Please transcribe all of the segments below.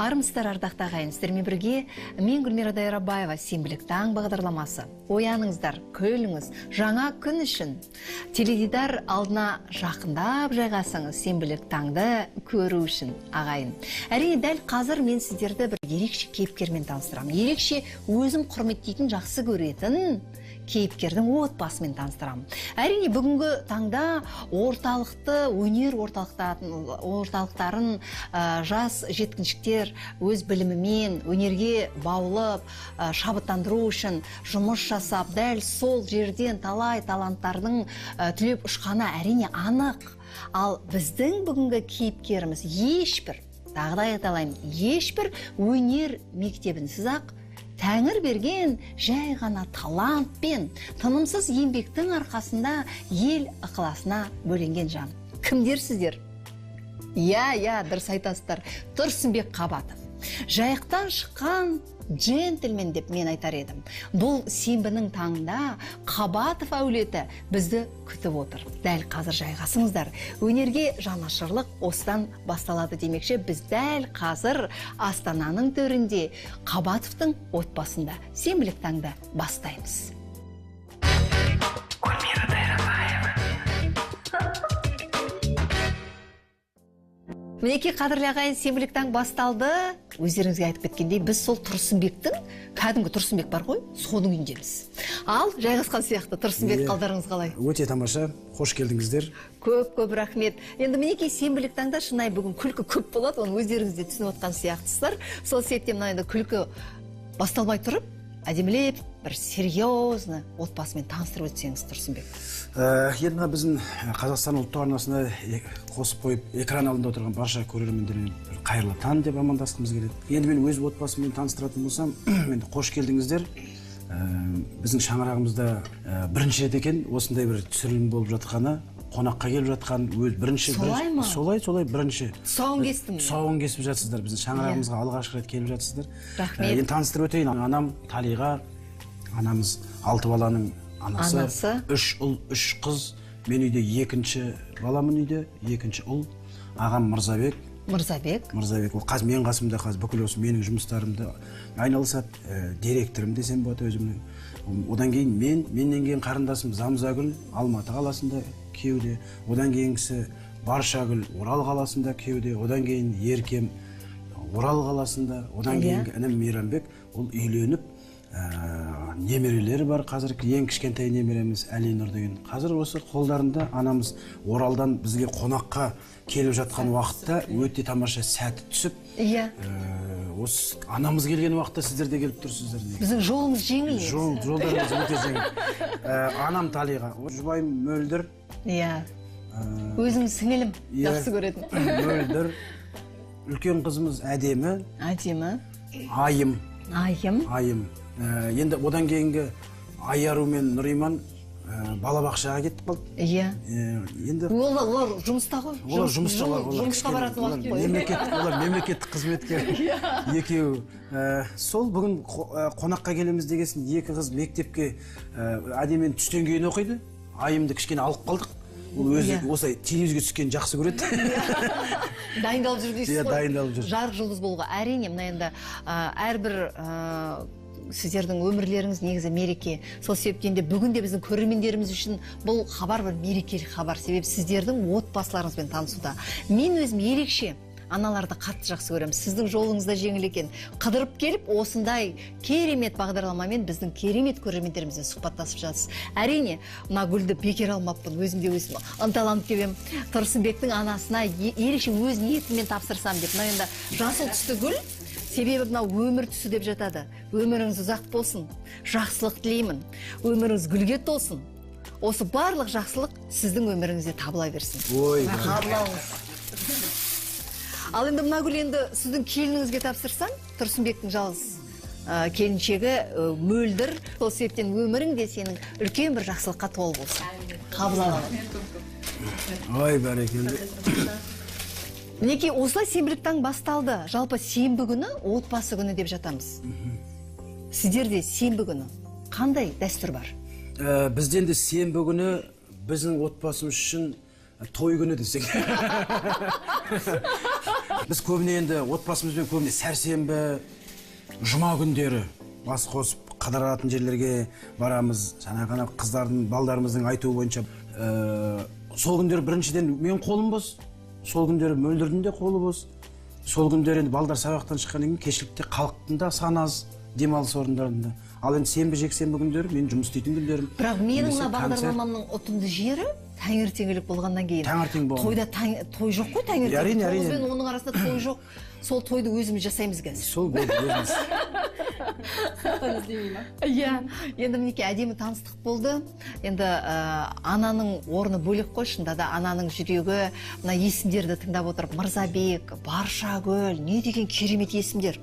Армысыздар, ардақты ағайын, сіздермен бірге мен Гүлмира Дайрабаева, сенбілік таң бағдарламасы. Ояныңыздар, күліңіз, жаңа күн үшін. Теледидар алдына жақындап жайғасыңыз, сенбілік таңды көру үшін, ағайын. Әрине, дәл қазір мен сіздерді бір ерекше кейіпкермен таныстырамын. Ерекше өзім құрметтейтін, жақсы көретін кейіпкердің отбасымен таныстырамын. Әрине, бүгінгі таңда орталықты, өнер орталықтарын жас жеткіншектер өз білімімен өнерге баулып, шабыттандыру үшін жұмыс жасап, дәл сол жерден талай таланттардың түлеп ұшқаны әрине анық. Ал біздің бүгінгі кейіпкеріміз ешбір, тағы да айталаймын, ешбір өнер мектебінсіз ақ Тәңір берген жай ғана талантпен, тынымсыз еңбектің арқасында ел ықыласына бөленген жан. Кімдерсіздер? Иә, дұрыс айтасыздар. Тұрсынбек Қабатов. Жайықтан шыққан джентльмен деп мен айтар едім. Бұл сенбінің таңында Қабатов әулеті бізді күтіп отыр. Дәл қазір жайғасыңыздар. Өнерге жанашырлық осыдан басталады демекші, біз дәл қазір Астананың төрінде Қабатовтың отбасында сенбілік таңды бастаймыз. Гүлмира Дайрабаева. Мінекей, қадірлі ағайын, сенбілік таң басталды. Өздеріңізге айтып кеткендей, біз сол Тұрсынбектің, кәдімгі Тұрсынбек бар ғой, соның үйіндеміз. Ал, жайғасқан сияқты, Тұрсынбек, қалдарыңыз қалай? Өте тамаша, қош келдіңіздер. Көп-көп рахмет. Енді мінекей, сенбілік таңда шынайы бүгін күлкі көп болады, оны өздеріңіз де түсініп отқан сияқтысыздар. Сол себептен мына енді күлкі басталмай тұрып, әдемілеп, бір серьезно отбасымен таныстырып өтсеңіз, Тұрсынбек. Енді мына біздің Қазақстан ұлттық арнасына қосып қойып, экран алдында отырған барша көрермендермен бір қайырлы таң деп амандасқымыз келеді. Енді мен өз отбасыммен таныстыратын болсам, енді қош келдіңіздер. Біздің шаңырағымызда бірінші рет екен осындай бір түсірілім болып жатқаны, қонаққа келіп жатқан, өз бірінші, Солай ма? Солай, бірінші. Тұсауын кестім. Тұсауын кесіп жатсыздар, біздің шаңырағымызға алғашқы рет келіп жатсыздар. Рахмет. Енді таныстырып өтейін. Анам Талиға, анамыз 6 баланың анасы. Анасы. 3 ұл, 3 қыз. Мен үйде екінші баламын, үйде екінші ұл. Ағам Мырзабек. Мырзабек. Мырзабек. Ол қазір менің қасымда, қазір бүкіл осы менің жұмыстарымды айналысады, директорым десем болады өзімнің. Одан кейін менен кейін қарындасым Замзагүл Алматы қаласында күйеуде, одан кейінгісі Баршагүл Орал қаласында күйеуде, одан кейін Еркем Орал қаласында, одан кейінгі інім Мейрамбек, ол үйленіп, немерелері бар. Қазір ең кішкентай немереміз Әлинұр деген. Қазір осы қолдарында анамыз Оралдан бізге қонаққа келіп жатқан уақытта өте тамаша сәті түсіп, осы анамыз келген уақытта сіздер де келіп тұрсыздар. Біздің жолымыз жеңіл. Жолдарымыз өте жеңіл. Анам Талиға, жұбайым Мөлдір. Өзім сіңілім, жақсы көретін. Мөлдір. Үлкен қызымыз Әдемі. Әдемі. Айым. Айым. Айым. Енді одан кейінгі Айару мен Нұриман балабақшаға кетіп қалды. Енді олар жұмыста ғой. Олар жұмыста, олар жұмысқа баратын уақыт қой. Олар мемлекеттік қызметкер. Екеуі. Сол бүгін қонаққа келеміз дегесін екі қыз мектепке Әдемін түстен кейін оқиды. Айымды кішкене алып қалдық. Ол өзі осылай телевизорге түскен жақсы көреді. Дайындалып жүр дейсіз ғой. Иә, дайындалып жүр. Жарық жұлдыз болуға. Әрине, мына енді әрбір сіздердің өмірлеріңіз негізі мереке. Сол себептен де бүгін де біздің көрермендеріміз үшін бұл хабар бір мерекелік хабар. Себебі сіздердің отбасыларыңызбен танысуда. Мен өзім ерекше аналарды қатты жақсы көремін. Сіздің жолыңыз да жеңіл екен. Қыдырып келіп, осындай керемет бағдарламамен біздің керемет көрермендерімізбен сұхбаттасып жатсыз. Әрине, мына гүлді бекер алмаппын, өзім де өзім ынталанып келемін. Тұрсынбектің анасына ерекше өз ниетіммен тапсырсам деп. Мына енді жасыл түсті гүл, себебі мынау өмір түсі деп жатады. Өміріңіз ұзақ болсын, жақсылық тілеймін. Өміріңіз гүлге толсын. Осы барлық жақсылық сіздің өміріңізде табыла берсін. Ой, қабыл алыңыз. Ал енді мына гүл енді сіздің келініңізге тапсырсам, Тұрсынбектің жалғыз келіншегі Мөлдір. Сол себептен өмірің де сенің үлкен бір жақсылыққа толы болсын. Қабыл аламын. Ой, бәрекелді. Мінекей, осылай сенбілік таң басталды. Жалпы сенбі күні отбасы күні деп жатамыз. Сіздерде сенбі күні қандай дәстүр бар? Бізде енді сенбі күні біздің отбасымыз үшін той күні десек. Біз көбіне енді отбасымызбен көбіне сәрсенбі, жұма күндері бас қосып қыдыратын жерлерге барамыз. Жаңағы ана қыздардың, балдарымыздың айтуы бойынша сол күндері біріншіден мен қолым бос, сол күндері Мөлдірдің де қолы бос. Сол күндері енді балдар сабақтан шыққаннан кейін кешкілікте халықтың да саны аз демалыс орындарында. Ал енді сенбі, жексенбі күндері мен жұмыс істейтін күндерім. Бірақ менің мына бағдарламамның ұтымды жері таңертеңгілік болғаннан кейін. Таңертең болған. Тойда той жоқ қой таңертең. Әрине, әрине. 9 бен 10-ның арасында той жоқ. Сол тойды өзіміз жасаймыз қазір. Сол болды өзіміз. Иә, енді мінекей әдемі таныстық болды. Енді ананың орны бөлек қой, шынында да ананың жүрегі, мына есімдерді тыңдап отырып, Мырзабек, Баршагүл, не деген керемет есімдер.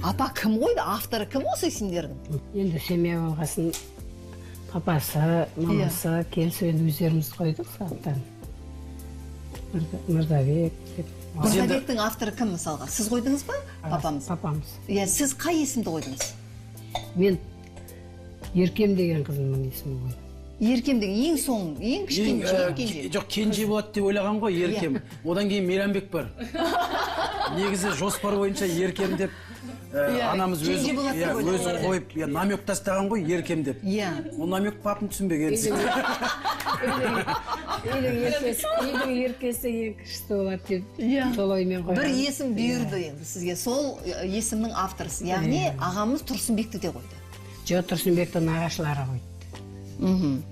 Апа кім қойды, авторы кім осы есімдердің? Енді семья болғасын папасы, мамасы келісіп енді өздеріміз қойдық сағаттан. Мырзабек деп. Мырзабектің авторы кім мысалға? Сіз қойдыңыз ба? Папамыз. Папамыз. Иә, сіз қай есімді қойдыңыз? Мен Еркем деген қызымның есімін қойдым. Еркем деген ең соң, ең кішкене кенже. Жоқ, кенже болады деп ойлаған ғой Еркем. Одан кейін Мейрамбек бар. Негізі жоспар бойынша Еркем деп анамыз өзі қойып, намек тастаған ғой Еркем деп. Иә. Ол намек папам түсінбеген. Үйдің еркесі ең кішісі болады деп сол оймен қойған. Бір есім бұйырды енді сізге, сол есімнің авторысы. Яғни ағамыз Тұрсынбекті де қойды. Жоқ, Тұрсынбекті нағашылары қойды.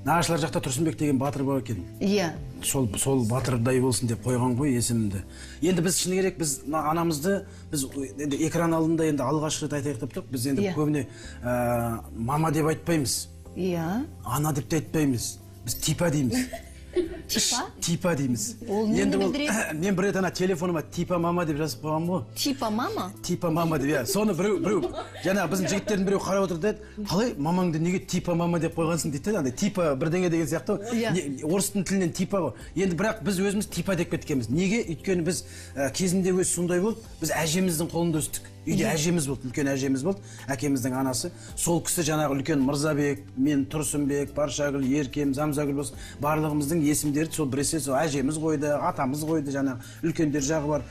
Нағашылар жақта Тұрсынбек деген батыр бар екен. Иә. Сол батырдай болсын деп қойған ғой есімді. Енді біз шыны керек, біз анамызды біз енді экран алдында енді алғаш рет айтайық деп тұрық. Біз енді көбіне мама деп айтпаймыз. Иә. Ана деп те айтпаймыз. Біз типа дейміз. Типа? Типа дейміз. Ол нені білдіреді? Мен бір рет ана телефоныма типа мама деп жазып қойғанмын ғой. Типа мама? Типа мама деп, иә. Соны біреу, жаңағы біздің жігіттердің біреу қарап отыр деді, қалай мамаңды неге типа мама деп қойғансың дейді, андай типа бірдеңе деген сияқты. Орыстың тілінен типа ғой. Енді бірақ біз өзіміз типа деп кеткенбіз. Неге? Өйткені біз кезінде өз сондай болды, біз әжеміздің қолында өстік. Үйде әжеміз болды, үлкен әжеміз болды, әкеміздің анасы. Сол кісі жаңағы үлкен Мырзабек, мен Тұрсынбек, Баршагүл, Еркем, Замзагүл болсын, барлығымыздың есімдері сол біресе сол әжеміз қойды, атамыз қойды, жаңағы үлкендер жағы бар.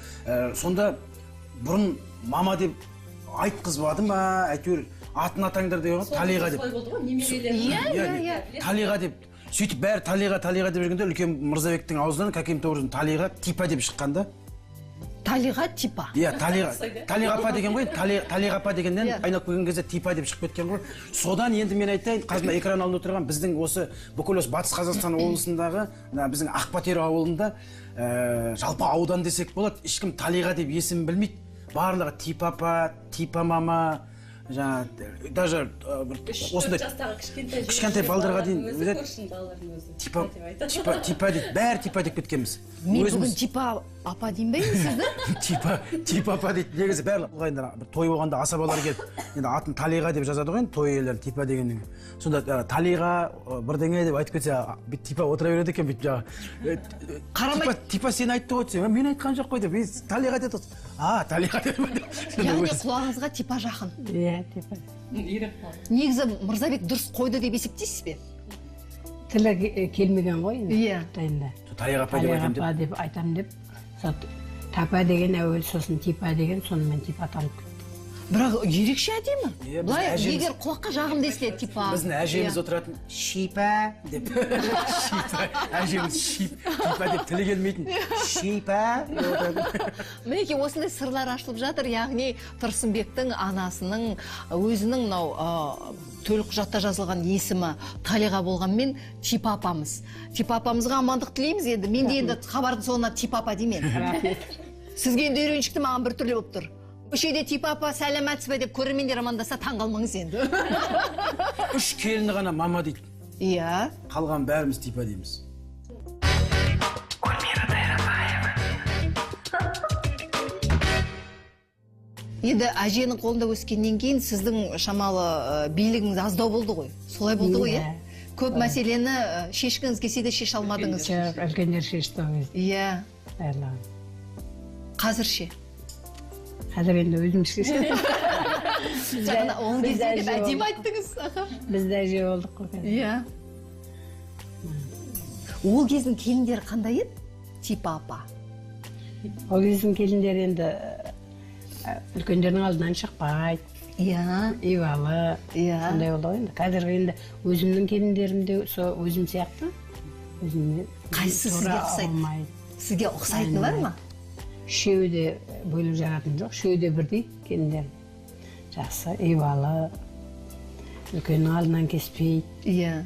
Сонда бұрын мама деп айтқызбады ма, әйтеуір атын атаңдар деген ғой, Талиға деп. Иә, иә. Талиға деп. Сөйтіп бәрі Талиға, Талиға деп жүргенде үлкен Мырзабектің аузынан каким-то образом Талиға типа деп шыққан да. Талиға типа. Иә, Талиға. Талиға апа деген ғой, Талиға апа дегеннен айналып келген кезде типа деп шығып кеткен ғой. Содан енді мен айтайын, қазір экран алдында отырған біздің осы бүкіл осы Батыс Қазақстан облысындағы, мына біздің Ақбатер ауылында, жалпы аудан десек болады, ешкім Талиға деп есімін білмейді. Барлығы типа апа, типа мама, жаңа даже осындай кішкентай балдарға дейін типа, типа, типа дейді, бәрі типа деп кеткенбіз. Мен бүгін типа апа деймін бе сізді? Типа, типа апа дейді. Негізі барлық енді бір той болғанда асабалар келіп, енді атын Талиға деп жазады ғой енді той иелері типа дегеннен. Сонда Талиға бірдеңе деп айтып кетсе, бүйтіп типа отыра береді екен бүйтіп жаңағы. Қарамай. Типа сен айтты ғой десе, мен айтқан жоқ қой деп. Талиға деді. А, Талиға деп. Яғни құлағыңызға типа жақын. Иә, типа. Негізі Мырзабек дұрыс қойды деп есептейсіз бе? Тілі келмеген ғой енді. Иә. Талиға апа деп айтам деп. Тапа деген әуел, сосын типа деген, сонымен типа атанып кетті. Бірақ ерекше әдемі. Былай егер құлаққа жағымды естіледі типа. Біздің әжеміз отыратын шипа деп. Шипа. Әжеміз шип, типа деп тілі келмейтін. Шипа деп отыратын. Мінекей осындай сырлар ашылып жатыр, яғни Тұрсынбектің анасының өзінің мынау төлқұжатта жазылған есімі Талиға болғанмен типа апамыз. Типа апамызға амандық тілейміз енді. Мен де енді хабардың соңына типа апа деймін. Сізге енді үйреншікті маған бір түрлі болып тұр. Көшеде типа апа сәлеметсіз бе деп көрермендер амандаса таң қалмаңыз енді. Үш келіні ғана мама дейді. Иә. Қалған бәріміз типа дейміз. Енді әженің қолында өскеннен кейін сіздің шамалы билігіңіз аздау болды ғой. Солай болды ғой, иә? Көп мәселені шешкіңіз келсе де шеше алмадыңыз. Жоқ, үлкендер шешті ол кезде. Иә. Барлығын. Қазір ше? Қазір енді өзім шешемін. Жаңа ол кезде деп әдемі айттыңыз. Біз де әже болдық қой қазір. Иә. Ол кездің келіндері қандай еді? Типа апа. Ол кездің келіндері енді үлкендердің алдынан шықпайды. Иә. Ибалы. Иә. Сондай болды ғой енді. Қазіргі енді өзімнің келіндерім де сол өзім сияқты. Өзіме Қайсысы сізге ұқсайды? Сізге ұқсайтыны бар ма? Үшеуі де бөліп жаратын жоқ, үшеуі де бірдей келіндерім. Жақсы, ибалы, үлкеннің алдынан кеспейді. Иә.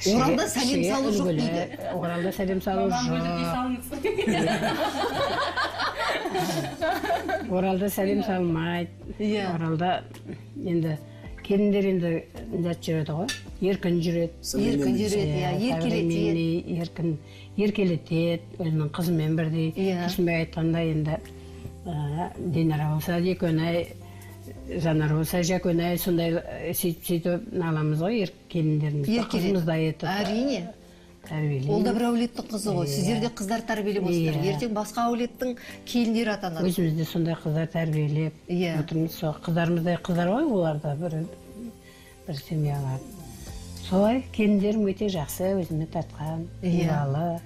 Оралда сәлем салу жоқ дейді. Оралда сәлем салу жоқ. Оралда сәлем салмайды. Иә. Оралда енді келіндер енді зат жүреді ғой, еркін жүреді. Еркін жүреді, иә, еркелетеді. Еркін еркелетеді, өзінің қызымен бірдей. Тұрсынбек айтқандай енді Динара болса Екөнай, Жанар болса Жәкөнай, сондай сөйтіп аламыз ғой келіндерімізді, қызымыздай етіп. Әрине. Тәрбиелейміз. Ол да бір әулеттің қызы ғой. Сіздер де қыздар тәрбиелеп отырсыздар. Ертең басқа әулеттің келіндері атанады. Өзіміз де сондай қыздар тәрбиелеп отырмыз. Сол қыздарымыздай қыздар ғой олар да, бір семьялар. Солай келіндерім өте жақсы, өзіме тартқан, ибалы.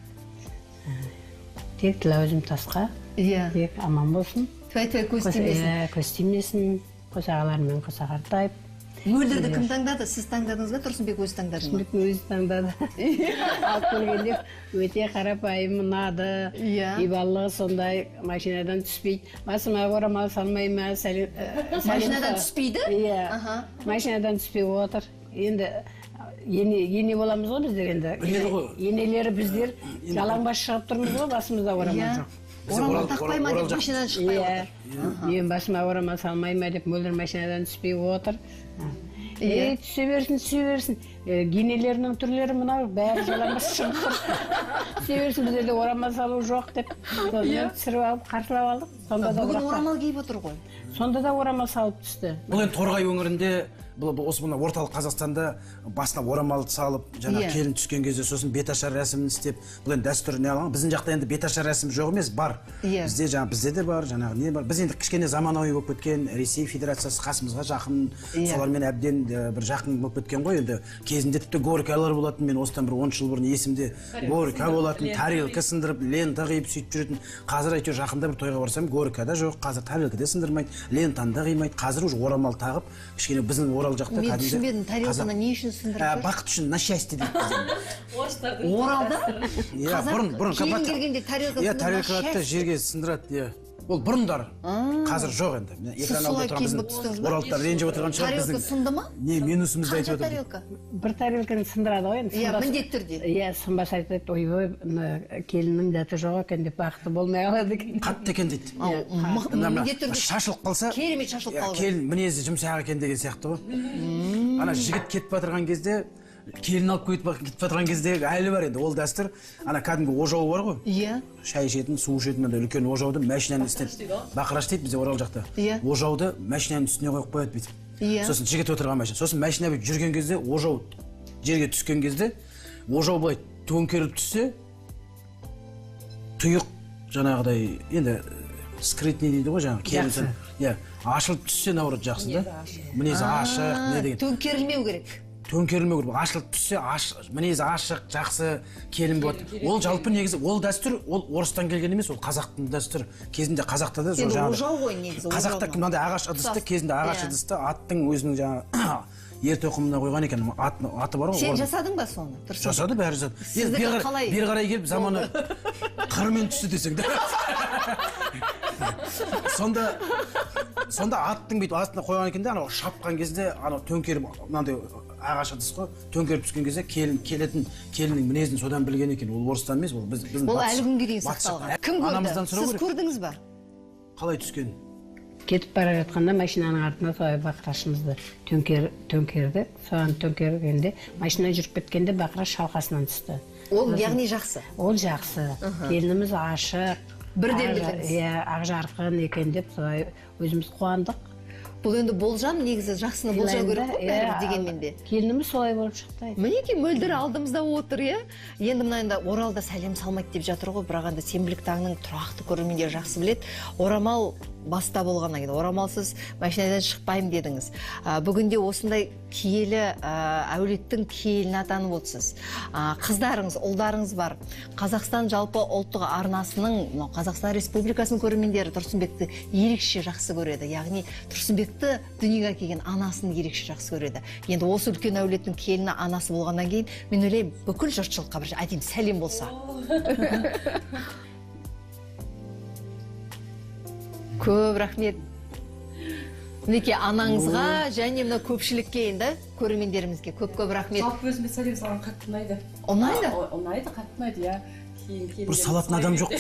Тек тіл-аузым тасқа. Тек аман болсын. Түәй-түәй көз тимесін. Көз тимесін. Қос ағаларымен қоса қартайып. Мөлдірді кім таңдады? Сіз таңдадыңыз ба? Тұрсынбек өзі таңдады ма? Тұрсынбек өзі таңдады. Алып келгенде өте қарапайым, ұнады. Ибалылығы сондай, машинадан түспейді. Басыма орамал салмай ма? Машинадан түспейді? Иә. Машинадан түспей отыр. Енді ене боламыз ғой біздер енді. Енелері біздер жалаңбас шығып тұрмыз ғой, басымызда орамал жоқ. Орамал тақпай ма деп машинадан шықпай отыр. Мен басыма орамал салмай ма деп Мөлдір машинадан түспей отыр. Түсе берсін, түсе берсін. Енелерінің түрлері мынау, бәрі жалаңбас шығып тұр. Түсе берсін, біздерде орамал салу жоқ деп. Түсіріп алып, қарсылап алдық. Бүгін орамал киіп отыр ғой. Сонда да орамал салып түсті. Бұл енді Торғай өңірінде, осы мына орталық Қазақстанда басына орамал салып, жаңағы келін түскен кезде сосын беташар рәсімін істеп, бұл енді дәстүр не алған. Біздің жақта енді беташар рәсім жоқ емес, бар. Бізде жаңа, бізде де бар, жаңағы не бар. Біз енді кішкене заманауи болып кеткен, Ресей Федерациясы қасымызға жақын, солармен әбден бір жақын болып кеткен ғой енді. Кезінде тіпті горкалар болатын, мен осыдан бір 10 жыл бұрын есімде горка болатын, тарелка сындырып, лента қиып сөйтіп жүретін. Қазір әйтеуір жақында бір тойға барсам, горка да жоқ, қазір тарелка да сындырмайды, лентаны да қимайды. Қазір уже орамал тағып, кішкене біздің Орал жақта мен түсінбедім, тарелканы не үшін сындырып? Бақыт үшін, на счастье дейді бізде. Оралда? Иә, бұрын келін келгенде тарелка сындырады, тарелкаларды жерге сындырады, иә. Ол бұрындар, қазір жоқ енді. Экран алдында тұрған біздің оралдықтар ренжіп отырған шығар біздің. Тарелка сынды ма? Не, минусымызды айтып отыр. Қанша тарелка? Бір тарелканы сындырады ғой енді. Иә, міндетті түрде. Иә, сынбаса айтады, ойбой, келіннің дәті жоқ екен деп бақыты болмай қалады екен. Қатты екен дейді. Міндетті түрде. Шашылып қалса, керемет шашылып қалады. Келін мінезі жұмсақ екен деген сияқты ғой. Ана жігіт кетіп батырған кезде, келін алып кетіп батырған кезде әлі бар енді ол дәстүр. Ана кәдімгі ожау бар ғой. Иә. Шай ішетін, су ішетін андай үлкен ожауды машинаның үстіне. Бақыраш дейді бізде Орал жақта. Иә. Ожауды машинаның үстіне қойып қояды бүйтіп. Иә. Сосын жігіт отырған машина. Сосын машина бүйтіп жүрген кезде ожау жерге түскен кезде ожау былай төңкеріліп түссе, тұйық жаңағыдай енді скрытный дейді ғой жаңағы келін. Иә, ашылып түссе наоборот жақсы да. Мінезі ашық, не деген. Төңкерілмеу керек. Төңкерілмеу керек. Ашылып түссе, мінезі ашық, жақсы келін болады. Ол жалпы негізі, ол дәстүр, ол орыстан келген емес, ол қазақтың дәстүрі. Кезінде қазақта да енді ожау ғой негізі. Қазақта мынандай ағаш ыдысты, кезінде ағаш ыдысты аттың өзінің жаңағы ер тоқымына қойған екен, аты бар ғой. Сен жасадың ба соны? Жасады, бәрі жасады. Бері қарай келіп заманы қырмен түсті десең де. Сонда аттың бүйтіп астына қойған екен де, анау шапқан кезде, анау төңкеріп мынандай ағаш ыдыс қой, төңкеріп түскен кезде келін келетін, келіннің мінезін содан білген екен. Ол орыстан емес, ол біздің. Ол әлі күнге дейін сақталған. Кім көрді? Сіз көрдіңіз ба? Қалай түскен? Кетіп бара жатқанда машинаның артына солай бақырашымызды төңкерді. Соған төңкергенде машина жүріп кеткенде бақыраш шалқасынан түсті. Ол яғни жақсы. Ол жақсы. Келініміз ашық. Бірден білдіңіз. Иә, ақжарқын екен деп солай өзіміз қуандық. Бұл енді болжам, негізі жақсыны болжау керек қой бәрібір дегенмен де. Келініміз солай болып шықты. Мінекей Мөлдір алдымызда отыр, иә. Енді мына енді Оралда сәлем салмайды деп жатыр ғой, бірақ енді сенбілік таңның тұрақты көрермендері жақсы біледі. Орамал баста болғаннан кейін орамалсыз машинадан шықпаймын дедіңіз. Бүгінде осындай киелі әулеттің келіні атанып отырсыз. Қыздарыңыз, ұлдарыңыз бар. Қазақстан жалпы ұлттық арнасының, Қазақстан Республикасының көрермендері Тұрсынбекті ерекше жақсы көреді. Яғни Тұрсынбекті дүниеге әкелген анасын ерекше жақсы көреді. Енді осы үлкен әулеттің келіні анасы болғаннан кейін мен ойлаймын, бүкіл жұртшылыққа бір әдемі сәлем болса. Көп рахмет. Мінекей анаңызға және мына көпшілікке енді көрермендерімізге көп-көп рахмет. Жалпы өзіме сәлем салған қатты ұнайды. Ұнайды? Ұнайды, қатты ұнайды, иә. Бір салатын адам жоқ.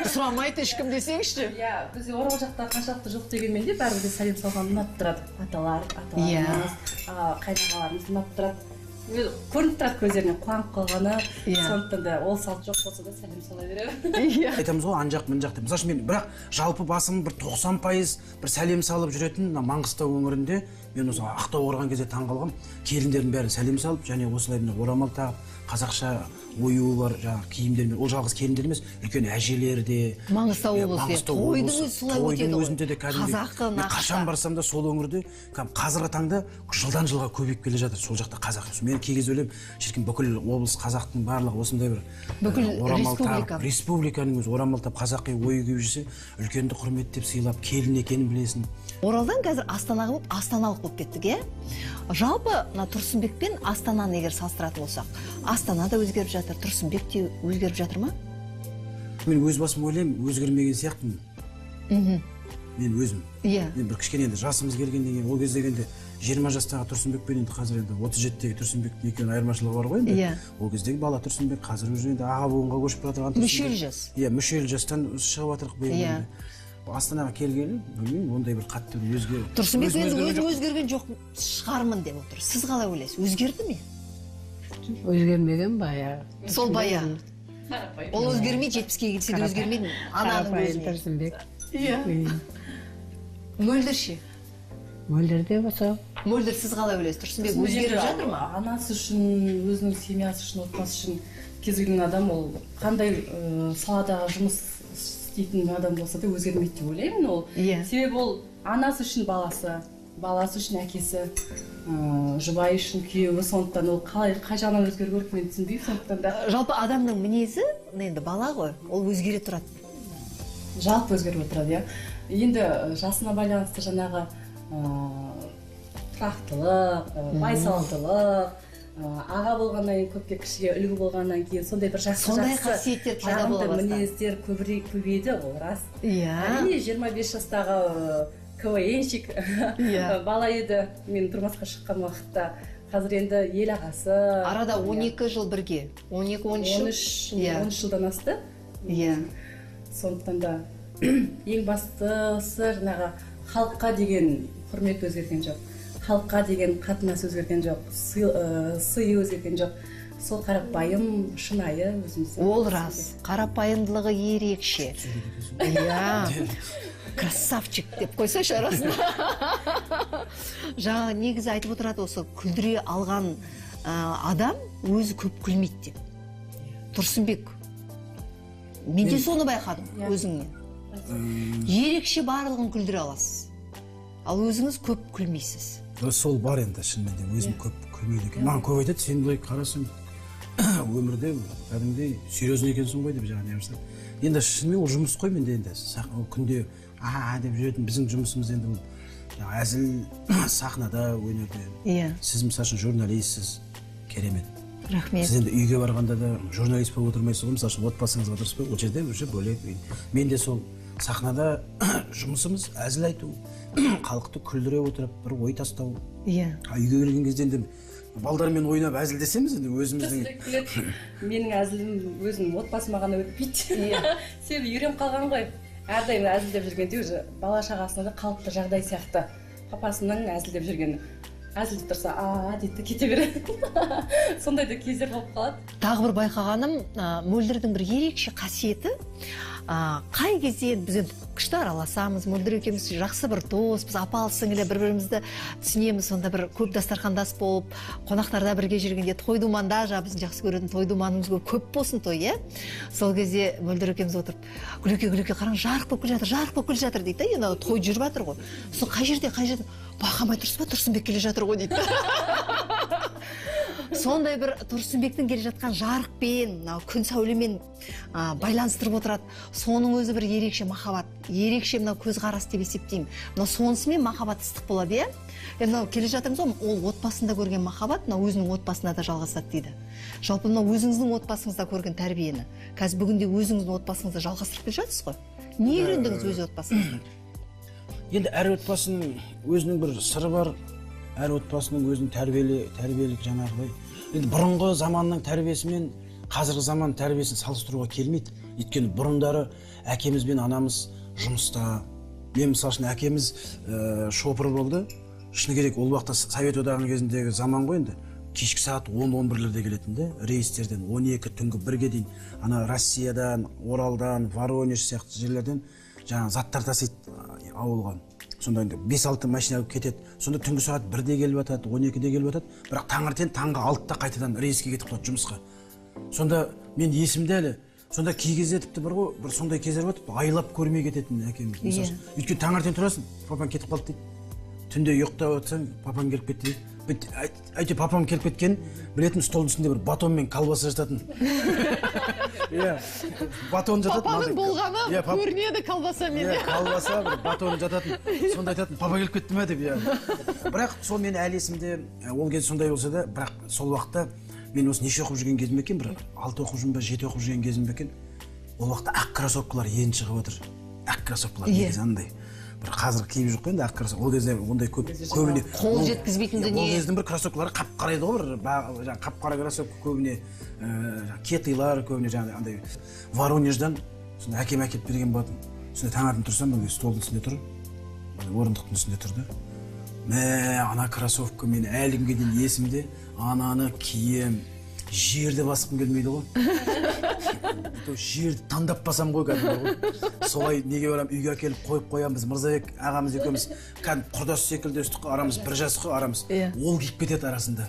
Сұрамайды ешкім десеңізші. Иә, бізде Орал жақта қаншалықты жоқ дегенмен де бәрібір де сәлем салған ұнап тұрады. Аталар, аталарымыз, қайнағаларымыз ұнап тұрады. Көрініп тұрады көздеріне қуанып қалғаны, сондықтан да ол салт жоқ болса да сәлем сала беремін. Айтамыз ғой, ан жақ, мін жақ деп. Мысалы үшін мен бірақ жалпы басым бір 90% бір сәлем салып жүретін мына Маңғыстау өңірінде мен осы Ақтауға барған кезде таң қалғам, келіндердің бәрі сәлем салып және осылай мына орамал тағып, қазақша оюы бар жаңағы киімдермен. Ол жалғыз келіндер емес, үлкен әжелер де. Маңғыстау облысы, тойдың өзі солай өтеді ғой. Тойдың өзінде де кәдімгідей. Мен қашан барсам да сол өңірде қазіргі таңда жылдан жылға көбейіп келе жатыр сол жақта қазақ. Мен кей кезде ойлаймын, шіркін бүкіл облыс қазақтың барлығы осындай бір бүкіл республика. Республиканың өзі орамал тағып қазақи ою киіп жүрсе, үлкенді құрметтеп сыйлап, келін екенін білесің. Оралдан қазір Астанаға болып, астаналық болып кеттік, иә? Жалпы мына Тұрсынбек пен Астананы егер салыстыратын болсақ, Астана да өзгеріп жатыр, Тұрсынбек те өзгеріп жатыр ма? Мен өз басым ойлаймын, өзгермеген сияқтымын. Мен өзім. Иә. Мен бір кішкене енді жасымыз келгеннен кейін, ол кезде енді 20 жастағы Тұрсынбек пен енді қазір енді 37-тегі Тұрсынбектің екеуінің айырмашылығы бар ғой енді. Иә. Ол кездегі бала Тұрсынбек, қазір уже енді аға буынға көшіп бара жатқан Тұрсынбек. Мүшел жас. Иә, мүшел жастан шығып жатырық биыл Иә. енді. Астанаға келгелі, білмеймін, ондай бір қатты бір өзге. Тұрсынбек енді өзім өзгерген жоқ шығармын деп отыр. Сіз қалай ойлайсыз? Өзгерді ме? Өзгермеген баяғы. Сол баяғы. Ол өзгермейді, 70-ке келсе де өзгермейді ананың өзіне. Тұрсынбек. Иә. Мөлдір ше? Мөлдір де болса. Мөлдір, сіз қалай ойлайсыз? Тұрсынбек өзгеріп жатыр ма? Анасы үшін, өзінің семьясы үшін, отбасы үшін кез келген адам ол қандай саладағы жұмыс істейтін адам болса да өзгермейді деп ойлаймын ол. Себебі ол анасы үшін баласы, баласы үшін әкесі, жұбайы үшін күйеуі, сондықтан ол қалай қай жағынан өзгеру керек мен түсінбеймін, сондықтан да. Жалпы адамның мінезі, енді бала ғой, ол өзгере тұрады. Жалпы өзгеріп отырады, иә. Енді жасына байланысты жаңағы тұрақтылық, байсалдылық, аға болғаннан кейін, көпке кішіге үлгі болғаннан кейін сондай бір жақсы сондай қасиеттер пайда бола бастады. Мінездер көбейді, ол рас. Иә. Әрине 25 жастағы КВНщик бала еді мен тұрмысқа шыққан уақытта. Қазір енді ел ағасы. Арада 12 жыл бірге. 12-13 жыл. 13 жылдан асты. Иә. Сондықтан да ең бастысы жаңағы халыққа деген құрмет өзгерген жоқ. Халыққа деген қатынас өзгерген жоқ, сыйы өзгерген жоқ. Сол қарапайым, шынайы өзіміз. Ол рас. Қарапайымдылығы ерекше. Иә. Красавчик деп қойсайшы арасында. Жаңа негізі айтып отырады, осы күлдіре алған адам өзі көп күлмейді деп. Тұрсынбек, мен де соны байқадым өзіңнен. Ерекше барлығын күлдіре аласыз. Ал өзіңіз көп күлмейсіз. Сол бар енді, шынымен де өзім көп күлмейді екен. Маған көп айтады, сен былай қарасаң өмірде кәдімгідей серьезный екенсің ғой деп жаңа не жасап. Енді шынымен ол жұмыс қой менде енді. Күнде а деп жүретін біздің жұмысымыз енді ол әзіл сахнада, өнерде. Иә. Сіз мысалы үшін журналистсіз, керемет. Рахмет. Сіз енді үйге барғанда да журналист болып отырмайсыз ғой, мысалы үшін отбасыңызға дұрыс па? Ол жерде уже бөлек. Мен де сол сахнада жұмысымыз әзіл айту, халықты күлдіре отырып бір ой тастау. Иә. Үйге келген кезде енді балдармен ойнап әзілдесеміз енді өзіміздің. Менің әзілім өзімнің отбасыма ғана өтпейді. Себебі үйреніп қалған ғой. Әрдайым әзілдеп жүргенде уже бала шағасына да қалыпты жағдай сияқты. Папасының әзілдеп жүргені. Әзілдеп тұрса, а дейді, кете береді. Сондай да кездер болып қалады. Тағы бір байқағаным, Мөлдірдің бір ерекше қасиеті, Қай кезде біз енді күшті араласамыз, Мөлдір екеуміз жақсы бір дос, біз апалы сіңілі бір-бірімізді түсінеміз. Сонда бір көп дастархандас болып, қонақтарда бірге жүргенде, той думанда, жаңа біздің жақсы көретін той думанымыз көп болсын той, иә? Сол кезде Мөлдір екеуміз отырып, Гүлеке, Гүлеке, қараң, жарық болып келе жатыр, жарық болып келе жатыр дейді да. Енді той жүріп жатыр ғой. Сосын қай жерде, қай жерде? Байқамай тұрсыз ба, Тұрсынбек келе жатыр ғой дейді. Сондай бір Тұрсынбектің келе жатқан жарықпен, мынау күн сәулемен байланыстырып отырады. Соның өзі бір ерекше махаббат, ерекше мынау көзқарас деп есептеймін. Мынау сонысымен махаббат ыстық болады, иә? Мынау келе жатырмыз ғой, ол отбасында көрген махаббат, мынау өзінің отбасында да жалғасады дейді. Жалпы мынау өзіңіздің отбасыңызда көрген тәрбиені қазір бүгінде өзіңіздің отбасыңызда жалғастырып келе жатсыз ғой. Не үйрендіңіз өз отбасыңыздан? Енді әр отбасының өзінің бір сыры бар. Әр отбасының өзінің тәрбиелік жаңағыдай. Енді бұрынғы заманның тәрбиесімен қазіргі заман тәрбиесін салыстыруға келмейді. Өйткені бұрындары әкеміз бен анамыз жұмыста. Мен мысалы үшін әкеміз шопыр болды. Шыны керек, ол уақытта Совет Одағының кезіндегі заман ғой енді. Кешкі сағат 10-11-лерде келетін де, рейстерден 12 түнгі 1-ге дейін ана Россиядан, Оралдан, Воронеж сияқты жерлерден жаңа заттар тасиды ауылға. Сонда енді 5-6 машина алып кетеді. Сонда түнгі сағат 1-де келіп жатады, 12-де келіп жатады. Бірақ таңертең таңғы 6-да қайтадан рейске кетіп қалады жұмысқа. Сонда мен есімде әлі, сонда кей кезде тіпті бар ғой, бір сондай кездер бар, тіпті айлап көрмей кететін әкеміз. Мысалы, өйткені таңертең тұрасың, папаң кетіп қалды дейді. Түнде ұйықтап отырсаң, папаң келіп кетті дейді. Әйтеуір папам келіп кеткен, білетін столдың үстінде бір батон мен колбаса жататын. Иә, батон жататын. Папаның болғаны көрінеді колбасамен. Иә, колбаса, бір батон жататын. Сонда айтатын, папа келіп кетті ме деп, иә. Бірақ сол мен әлі есімде, ол кез сондай болса да, бірақ сол уақытта мен осы неше оқып жүрген кезім екен, бір 6 оқып жүрмін бе, 7 оқып жүрген кезім екен. Ол уақытта ақ кроссовкалар енді шығып отыр. Ақ кроссовкалар негізі андай. Бір қазір киіп жүр қой енді ақ кроссовка. Ол кезде ондай көп көбіне қол жеткізбейтін дүние. Ол кездің бір кроссовкалары қап-қара еді ғой, бір жаңа қап-қара кроссовка көбіне кетылар, көбіне жаңа андай Воронеждан сонда әкем әкеліп берген болатын. Сонда таңертең тұрсам, ол столдың үстінде тұр, орындықтың үстінде тұрды. Мә, ана кроссовка мен әлі күнге дейін есімде, ананы кием, жерді басқым келмейді ғой. Жерді таңдап басам ғой кәдімгі ғой. Солай неге барам, үйге әкеліп қойып қоямыз. Біз Мырзабек ағамыз екеуміз кәдімгі құрдас секілді өстік қой, арамыз бір жас қой арамыз. Ол киіп кетеді арасында.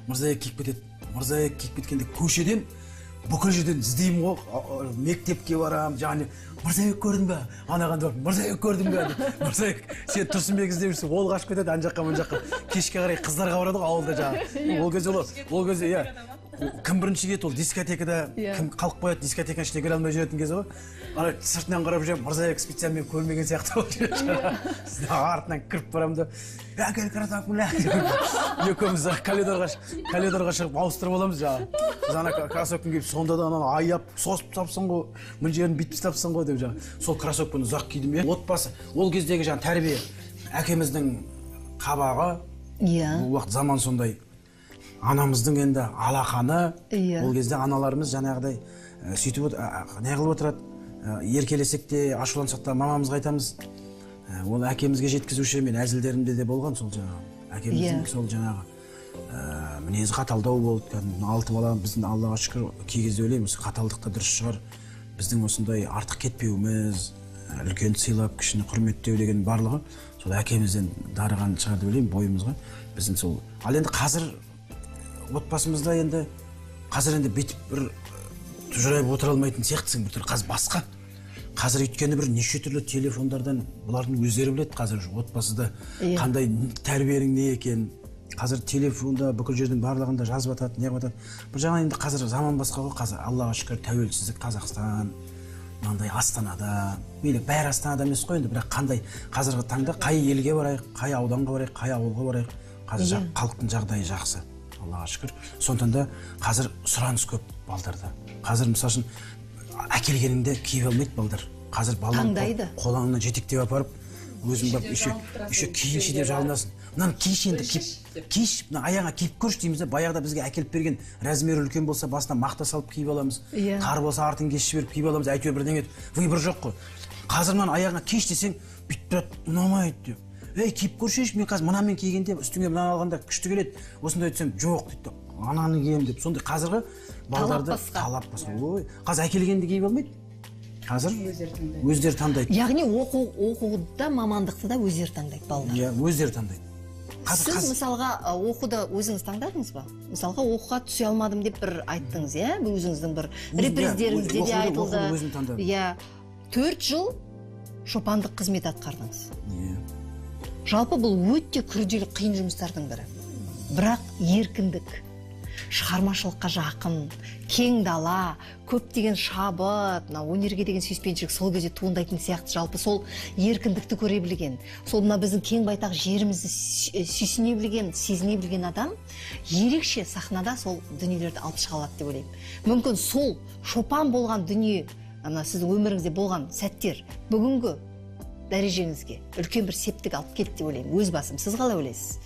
Мырзабек киіп кетеді. Мырзабек киіп кеткенде көшеден бүкіл жерден іздеймін ғой, мектепке барам, және Мырзабек көрдің бе? Анаған барып, Мырзабек көрдің бе? Мырзабек, сен Тұрсынбек іздеп жүрсің, ол қашып кетеді ана жаққа, мына жаққа. Кешке қарай қыздарға барады ғой ауылда жаңағы. Ол кезде, иә, кім бірінші кетті, ол дискотекада, кім қалып қояды, дискотеканың ішіне кіре алмай жүретін кезі ғой. Ана сыртынан қарап жүремін, Мырзабек специально мен көрмеген сияқты болып жүреді. Артынан кіріп барамын да, әкел кроссовканы. Екеуміз коридорға шығып ауыстырып аламыз жаңағы. Біз ана кроссовканы киіп, сонда да ананы аяп, сосып тапсың ғой, мына жерін бүйтіп тапсың ғой деп жаңағы. Сол кроссовканы ұзақ кидім. Отбасы, ол кездегі жаңағы тәрбие, әкеміздің қабағы, ол уақыт заман сондай. Анамыздың енді алақаны, ол кезде аналарымыз жаңағыдай сөйтіп не қылып отырады, еркелесек те, ашулансақ та мамамызға айтамыз. Ол әкемізге жеткізуші, мен әзілдерімде де болған сол жаңағы. Әкеміздің сол жаңағы мінезі қаталдау болды. Кәдімгі 6 бала, біздің Аллаға шүкір, кей кезде ойлаймын, осы қаталдық та дұрыс шығар. Біздің осындай артық кетпеуіміз, үлкенді сыйлап, кішіні құрметтеу деген барлығы сол әкемізден дарыған шығар деп ойлаймын бойымызға. Біздің сол. Ал енді қазір отбасымызда енді қазір енді бүйтіп бір тұжырайып отыра алмайтын сияқтысың, бір түрлі қазір басқа. Қазір өйткені бір неше түрлі телефондардан бұлардың өздері біледі қазір отбасыда қандай тәрбиенің не екенін. Қазір телефонда бүкіл жердің барлығында жазып атады, не қылып атады. Бір жағынан енді қазір заман басқа ғой, қазір Аллаға шүкір тәуелсіздік Қазақстан, мынандай Астанада, мейлі бәрі Астанада емес қой енді, бірақ қандай қазіргі таңда қай елге барайық, қай ауданға барайық, қай ауылға барайық, қазір халықтың жағдайы жақсы. Аллаға шүкір. Сондықтан да қазір сұраныс көп балдарда. Қазір мысалы үшін әкелгеніңде киіп алмайды балдар. Қазір баланы қолаңнан жетектеп апарып, өзің барып еще киінші деп жалынасың. Мынаны киіші енді киіп, киіш, мына аяғыңа киіп көрші дейміз де, баяғыда бізге әкеліп берген размері үлкен болса басына мақта салып киіп аламыз, тар болса артын кесіп жіберіп киіп аламыз, әйтеуір бірдеңе выбор жоқ қой. Қазір мынаны аяғыңа киіш десең, бүйтіп тұрады, ұнамайды деп. Ей, киіп көрші, мен қазір мынамен кигенде үстіңе мынаны алғанда күшті келеді. Осындай десем, жоқ дейді. Ананы киемін деп. Сондай қазіргі балдарды талап басқа. Ой, қазір әкелгенді киіп алмайды. Қазір өздері таңдайды. Яғни оқуды, мамандықты да өздері таңдайды балалар. Иә, өздері таңдайды. Сіз мысалға оқуды өзіңіз таңдадыңыз ба? Мысалға оқуға түсе алмадым деп бір айттыңыз, иә? Өзіңіздің бір реприздеріңізде де айтылды. Өзім таңдадым. Иә, 4 жыл шопандық қызмет атқардыңыз. Иә. Жалпы бұл өте күрделі қиын жұмыстардың бірі. Бірақ еркіндік, шығармашылыққа жақын, кең дала, көптеген шабыт, мына өнерге деген сүйіспеншілік сол кезде туындайтын сияқты. Жалпы сол еркіндікті көре білген, сол мына біздің кең байтақ жерімізді сүйсіне білген, сезіне білген адам ерекше сахнада сол дүниелерді алып шыға алады деп ойлаймын. Мүмкін сол шопан болған дүние, ана сіздің өміріңізде болған сәттер бүгінгі дәрежеңізге үлкен бір септік алып келді деп ойлаймын. Өз басым, сіз қалай ойлайсыз?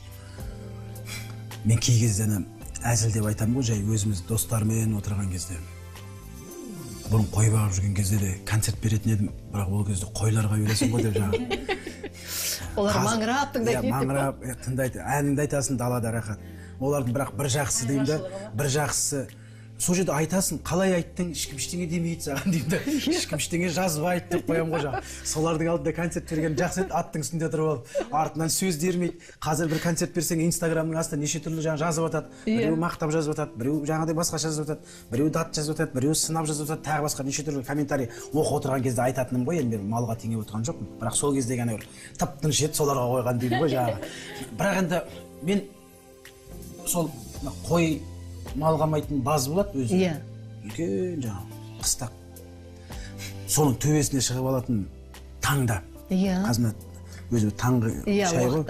Мен кей кезде әзіл деп айтамын ғой, жай өзіміз достармен отырған кезде. Бұрын қой бағып жүрген кезде де концерт беретін едім, бірақ ол кезде қойларға бересің ғой деп жаңағы. Олар маңырап тыңдайтын. Иә, маңырап тыңдайды, әніңді айтасың, далада рахат. Олардың бірақ бір жақсысы деймін да, бір жақсысы сол жерде айтасың, қалай айттың, ешкім ештеңе демейді саған деймін да, ешкім ештеңе жазбайды деп қоямын ғой жаңағы. Солардың алдында концерт берген жақсы еді, аттың үстінде тұрып алып, артынан сөз дермейді. Қазір бір концерт берсең, Инстаграмның астына неше түрлі жаңа жазып жатады. Біреу мақтап жазып жатады, біреу жаңағыдай басқаша жазып жатады, біреу дат жазып жатады, біреу сынап жазып жатады, тағы басқа неше түрлі комментарий оқып отырған кезде айтатыным ғой, енді мен малға теңеп отырған жоқпын. Бірақ сол кездегі ана бір тып-тыныш еді, соларға қойған деймін ғой жаңағы. Бірақ енді мен сол қой мал қамайтын баз болады өзі. Иә. Үлкен жаңағы қыстақ. Соның төбесіне шығып алатын таңда. Иә. Қазір өзі таңғы шай ғой.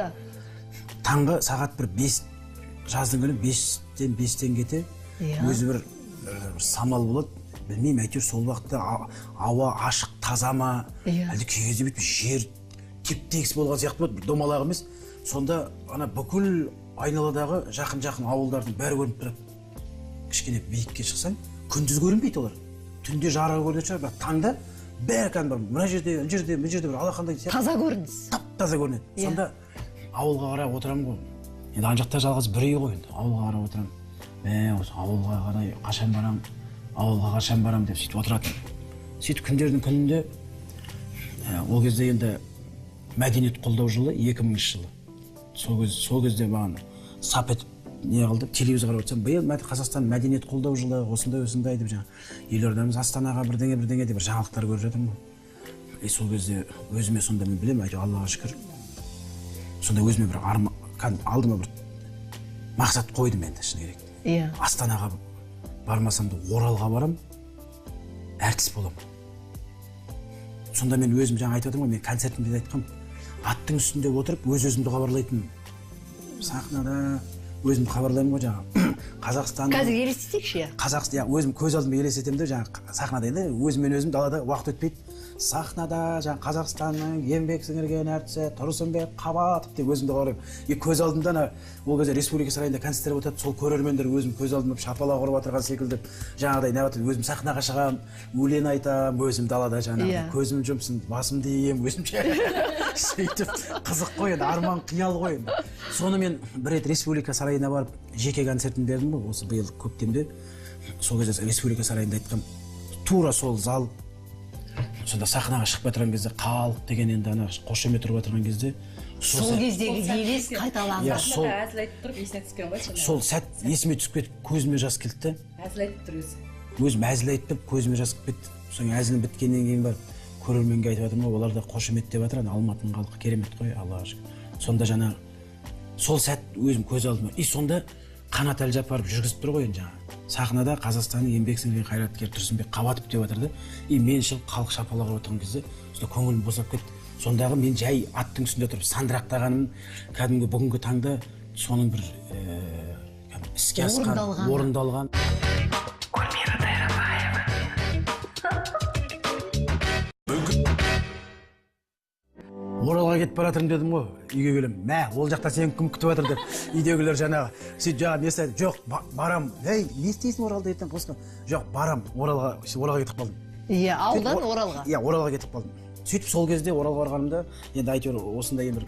Таңғы сағат бір 5, жаздың күні 5-тен кете. Өзі бір самал болады. Білмеймін, әйтеуір сол уақытта ауа ашық, таза ма? Әлде кей кезде бүйтіп жер теп-тегіс болған сияқты болады, бір домалақ емес. Сонда ана бүкіл айналадағы жақын-жақын ауылдардың бәрі көрініп тұрады. Кішкене биікке шықсаң, күндіз көрінбейді олар. Түнде жарығы көрінетін шығар, бірақ таңда бәрі кәдімгі мына жерде, мына жерде, мына жерде бір алақандай сияқты. Таза көрініс. Тап-таза көрінеді. Сонда ауылға қарап отырамын ғой. Енді ана жақта жалғыз бір үй ғой енді. Ауылға қарап отырамын. Мә, осы ауылға қарай қашан барам, ауылға қашан барам деп сөйтіп отыратын. Сөйтіп күндердің күнінде, ол кезде енді мәдениет қолдау жылы, 2000 жылы. Сол кезде маған сап етіп не қылды, телевизор қарап отырсам, биыл Қазақстан мәдениет қолдау жылы, осындай-осындай деп жаңа елордамыз Астанаға бірдеңе-бірдеңе деп бір жаңалықтар көріп жатырмын ғой. И сол кезде өзіме сонда мен білемін, әйтеуір Аллаға шүкір. Сонда өзіме бір алдыма бір мақсат қойдым енді, шыны керек. Иә. Астанаға бармасам да Оралға барам, әртіс боламын. Сонда мен өзім жаңа айтып отырмын ғой, мен концертімде де айтқанмын. Аттың үстінде отырып өз-өзімді хабарлайтынмын. Сахнада өзім хабарлаймын ғой жаңағы. Қазақстан. Қазір елестетейікші, иә. Қазақстан, иә, өзім көз алдыма елестетемін де жаңағы сахнада енді өзіммен өзім далада уақыт өтпейді. Сахнада жаңағы Қазақстанның еңбек сіңірген әртісі Тұрсынбек Қабатов деп өзімді хабарлаймын. И көз алдымда ана ол кезде Республика сарайында концерттер өтеді, сол көрермендер өзім көз алдыма шапалақ ұрып отырған секілді жаңағыдай не айтады, өзім сахнаға шығамын, өлең айтамын, өзім далада жаңағы көзім жұмсын, басымды иемін өзімше. Сөйтіп қызық қой енді, арман қиял ғой енді. Соны мен бір рет Республика сарайына барып жеке концертін бердім ғой, осы биыл көктемде. Сол кезде Республика сарайында айтқам, тура сол зал. Сонда сахнаға шығып отырған кезде халық деген енді ана қошемет ұрып отырған кезде сол кездегі елес қайталанды. Сол әзіл айтып тұрып есіне түскен ғой. Сол сәт есіме түсіп кетіп, көзіме жас келді де. Әзіл айтып тұр өзі. Өзім әзіл айтып тұрып, көзіме жас кетті. Соң әзілім біткеннен кейін барып көрерменге айтып жатырмын ғой, олар да қошеметтеп жатыр, ана Алматының халқы керемет қой, Аллаға шүкір. Сонда жаңа сол сәт өзім көз алдыма. И сонда Қанат Әлжапаров жүргізіп тұр ғой енді жаңа. Сахнада Қазақстанның еңбек сіңірген қайраткері Тұрсынбек Қабатов деп жатыр да. И мен шығып халық шапалақ ұрып отырған кезде сонда көңілім босап кетті. Сондағы мен жай аттың үстінде тұрып сандырақтағаным кәдімгі бүгінгі таңда соның бір іске асқан, орындалған. Оралға кетіп бара жатырмын дедім ғой, үйге келемін. Мә, ол жақта сені кім күтіп жатыр деп. Үйдегілер жаңағы сөйтіп жаңағы не істеді? Жоқ, барам. Ей, не істейсің Оралда ертең қосқа? Жоқ, барам. Оралға кетіп қалдым. Иә, ауылдан Оралға. Иә, Оралға кетіп қалдым. Сөйтіп сол кезде Оралға барғанымда енді әйтеуір осындай бір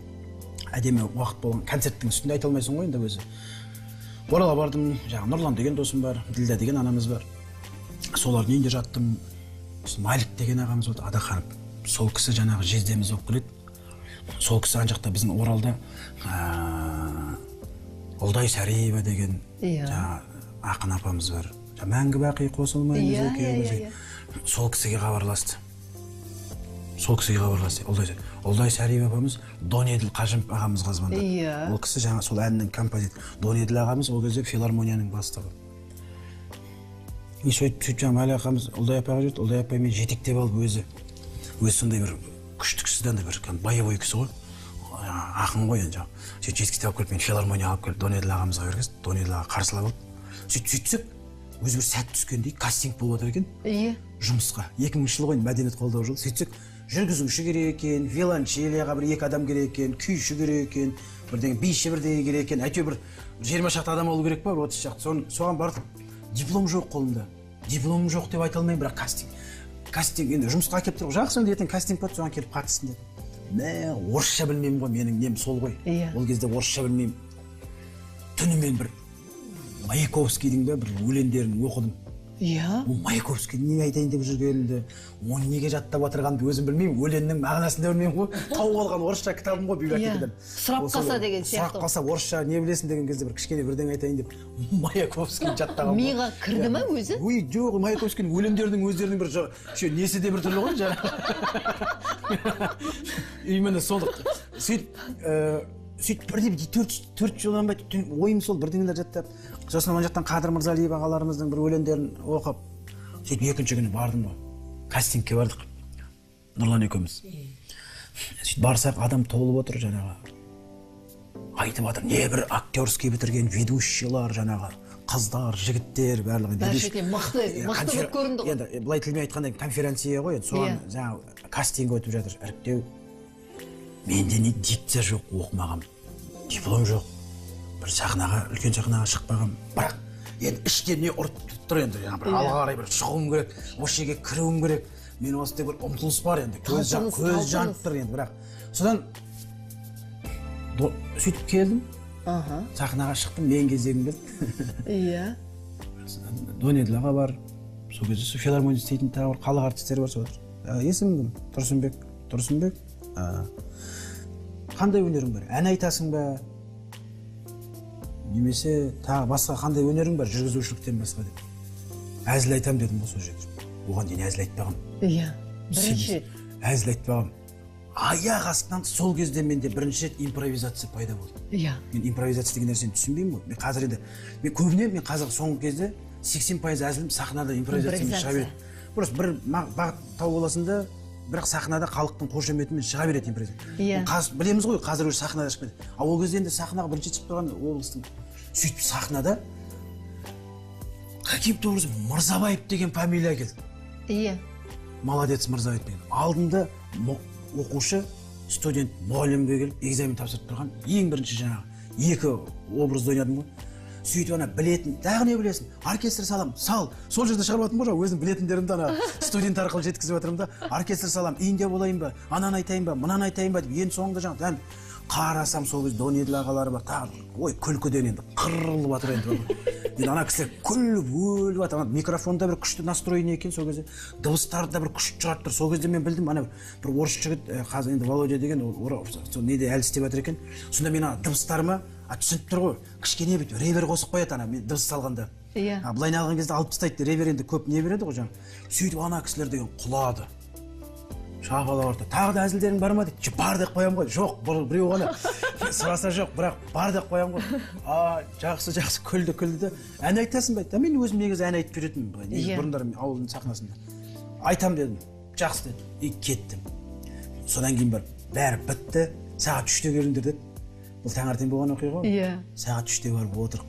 әдемі уақыт болған. Концерттің үстінде айта алмайсың ғой енді өзі. Оралға бардым, жаңағы Нұрлан деген досым бар, Ділдә деген анамыз бар. Солардың үйінде жаттым. Сосын Малик деген ағамыз болды, Адаханов. Сол кісі жаңағы жездеміз болып келеді. Сол кісі ана жақта біздің Оралда Ұлдай Сәриева деген жаңағы ақын апамыз бар. Мәңгі бақи қосылмаймыз екеуміз. Сол кісіге хабарласты. Сол кісіге хабарласты. Ұлдай Сәриева апамыз Донеділ Қажымов ағамызға звондады. Ол кісі жаңа сол әннің композиторы. Донеділ ағамыз ол кезде филармонияның бастығы. И сөйтіп жаңа Мәлі ағамыз Ұлдай апайға жүрді. Ұлдай апай мені жетектеп алып өзі. Өзі сондай бір күшті кісі да, бір боевой кісі ғой. Ақын ғой енді. Сөйтіп жетектеп алып келіп, мені филармонияға алып келіп, Донеділ ағамызға бергізді. Донеділ аға қарсылап алды. Сөйтсек, өзі бір сәт түскендей кастинг болып жатыр екен. Жұмысқа. 2000 жылы ғой, мәдениет қолдау жылы. Сөйтсек, жүргізуші керек екен, виолончелияға бір 2 адам керек екен, күйші керек екен, бірдеңе биші бірдеңе керек екен. Әйтеуір бір 20 шақты адам болу керек па, бір 30 шақты. Соған бардық. Диплом жоқ қолымда. Дипломым жоқ деп айта алмаймын, бірақ кастинг енді жұмысқа әкеліп тұр. Жақсы, енді ертең кастинг болады, соған келіп қатыссын деді. Мә, орысша білмеймін ғой, менің нем сол ғой. Ол кезде орысша білмеймін. Түнімен бір Маяковскийдің да бір өлеңдерін оқыдым. Ол Маяковский не айтайын деп жүргенімді, оны неге жаттап отырғанымды өзім білмеймін, өлеңнің мағынасын да білмеймін ғой. Тауып алған орысша кітабым ғой библиотекадан. Сұрап қалса деген сияқты. Сұрап қалса орысша не білесің деген кезде бір кішкене бірдеңе айтайын деп Маяковскийді жаттағанмын. Миға кірді ма өзі? Ой, жоқ, Маяковскийдің өлеңдерінің өздерінің бір несі де бір түрлі ғой жаңағы. Именно сол. Сөйтіп бірде 4 жылдан ба ойым сол бірдеңелер жаттап, сосын ана жақтан Қадыр Мырзалиев ағаларымыздың бір өлеңдерін оқып, сөйтіп екінші күні бардым ғой. Кастингке бардық. Нұрлан екеуміз. Сөйтіп барсақ, адам толып отыр жаңағы. Айтып жатыр, не бір актерский бітірген ведущийлар жаңағы, қыздар, жігіттер барлығы. Бәрі мықты, мықты болып көрінді ғой. Енді былай тілмен айтқанда конференция ғой, енді соған жаңағы кастинг өтіп жатыр, іріктеу. Менде не дикция жоқ, оқымағам, диплом жоқ, бір сахнаға, үлкен сахнаға шықпағам. Бірақ енді іште не ұрып тұр енді, бір алға қарай бір шығуым керек, осы жерге кіруім керек. Мен осындай бір ұмтылыс бар енді, көз жанып тұр енді, бірақ. Содан сөйтіп келдім, сахнаға шықтым, мен кезегім келді. Донеділ аға бар, сол кезде филармония істейтін тағы бір халық артистері бар, сол отыр. Есімім кім? Тұрсынбек. Тұрсынбек. Қандай өнерің бар? Ән айтасың ба? Немесе тағы басқа қандай өнерің бар жүргізушіліктен басқа деп. Әзіл айтам дедім ғой сол жерде. Оған дейін әзіл айтпағам. Бірінші рет. Әзіл айтпағам. Аяқ астынан сол кезде менде бірінші рет импровизация пайда болды. Мен импровизация деген нәрсені түсінбеймін ғой. Мен қазір енді, мен көбіне, мен қазір соңғы кезде 80% әзілім сахнада импровизациямен шыға береді. Просто бір бағыт тауып аласың да, бірақ сахнада халықтың қошеметімен шыға береді импровизация. Қазір білеміз ғой, қазір уже сахнада шығып кетеді. Ал ол кезде енді сахнаға бірінші шығып тұрған облыстың. Сөйтіп сахнада каким-то образом Мырзабаев деген фамилия келді. Молодец Мырзабаев деген. Алдында оқушы, студент, мұғалімге келіп экзамен тапсырып тұрған ең бірінші жаңағы екі образды ойнадым ғой. Сөйтіп ана білетін, тағы не білесің? Оркестр салам, сал. Сол жерде шығарып жатырмын ғой, өзім білетіндерімді ана студент арқылы жеткізіп жатырмын да. Оркестр салам, үйінде болайын ба, ананы айтайын ба, мынаны айтайын ба деп ең соңында жаңағы дәл қарасам сол кезде Донеділ ағалары бар, тағы ой күлкіден енді қырылып жатыр енді. Енді ана кісілер күліп өліп жатыр. Ана микрофонда бір күшті настроение екен сол кезде, дыбыстарды да бір күшті шығарып тұр. Сол кезде мен білдім, ана бір орыс жігіт, қазір енді Володя деген, ол сол неде әлі істеп жатыр екен. Сонда мен ана дыбыстарыма түсініп тұр ғой, кішкене бүйтіп ревер қосып қояды ана мен дыбыс салғанда. Былай алған кезде алып тастайды, ревер енді көп не береді ғой жаңа. Сөйтіп ана кісілер деген құлады. Шапалақ ұрды. Тағы да әзілдерің бар ма дейді. Бар деп қоямын ғой. Жоқ, біреу ғана. Сұраса жоқ, бірақ бар деп қоямын ғой. А, жақсы, жақсы, күлді, күлді де. Ән айтасың ба? Мен өзім негізі ән айтып жүретінмін былай. Негізі бұрындары ауылдың сахнасында. Айтам дедім. Жақсы дедім. И кеттім. Содан кейін барып бәрі бітті. Сағат 3-те келіңдер деді. Бұл таңертең болған оқиға ғой. Сағат 3-те барып отырық.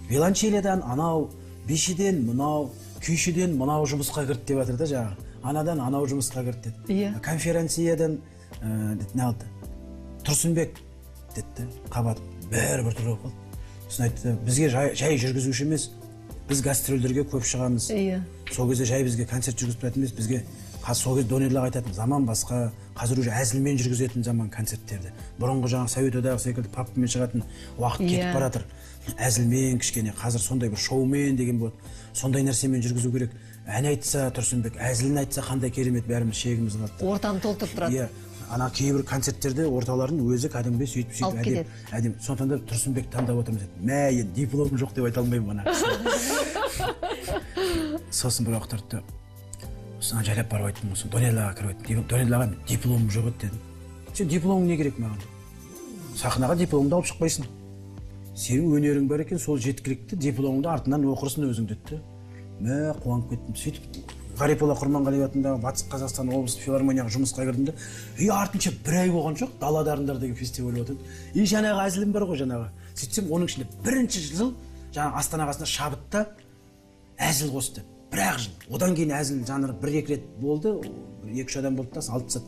Виолончелиядан анау, бишіден мынау, күйшіден мынау жұмысқа кірді деп жатыр да жаңағы. Анадан анау жұмысқа кірді деді. Конференциядан не алды? Тұрсынбек деді, қабат бәрі бір түрлі болып қалды. Сосын айтты, бізге жай жүргізуші емес, біз гастрольдерге көп шығамыз. Сол кезде жай бізге концерт жүргізіп тұратын емес, бізге сол кезде Донеділ аға айтатын, заман басқа, қазір уже әзілмен жүргізетін заман концерттерді. Бұрынғы жаңағы Совет одағы секілді папкамен шығатын уақыт кетіп баратыр. Әзілмен кішкене, қазір сондай бір шоумен деген болады. Сондай нәрсемен жүргізу керек. Ән айтса Тұрсынбек, әзілін айтса қандай керемет, бәріміз шегіміз қалды. Ортаны толтырып тұрады. Иә, ана кейбір концерттерде орталарын өзі кәдімгідей сөйтіп әдем. Сондықтан да Тұрсынбек таңдап отырмыз деді. Мә, енді дипломым жоқ деп айта алмаймын ана. Сосын бір уақыт өтті. Сосын жайлап барып айттым, сосын Донеллаға кіріп айттым. Донеллаға дипломым жоқ еді дедім. Сен дипломың не керек маған? Сахнаға дипломыңды алып шықпайсың. Сенің өнерің бар екен, сол жеткілікті, дипломыңды артынан оқырсың өзің деді. Мә, қуанып кеттім. Сөйтіп Ғарифолла Құрманғалиев атындағы Батыс Қазақстан облыстық филармонияға жұмысқа кірдім де, и артынша бір ай болған жоқ, Дала дарындар деген фестиваль өтеді. И жаңағы әзілім бар ғой жаңағы. Сөйтсем, оның ішінде бірінші жыл жаңағы Астана қасында Шабытта әзіл қосты. Бір-ақ жыл. Одан кейін әзіл жанры бір-екі рет болды, екі-үш адам болды да, алып тастады.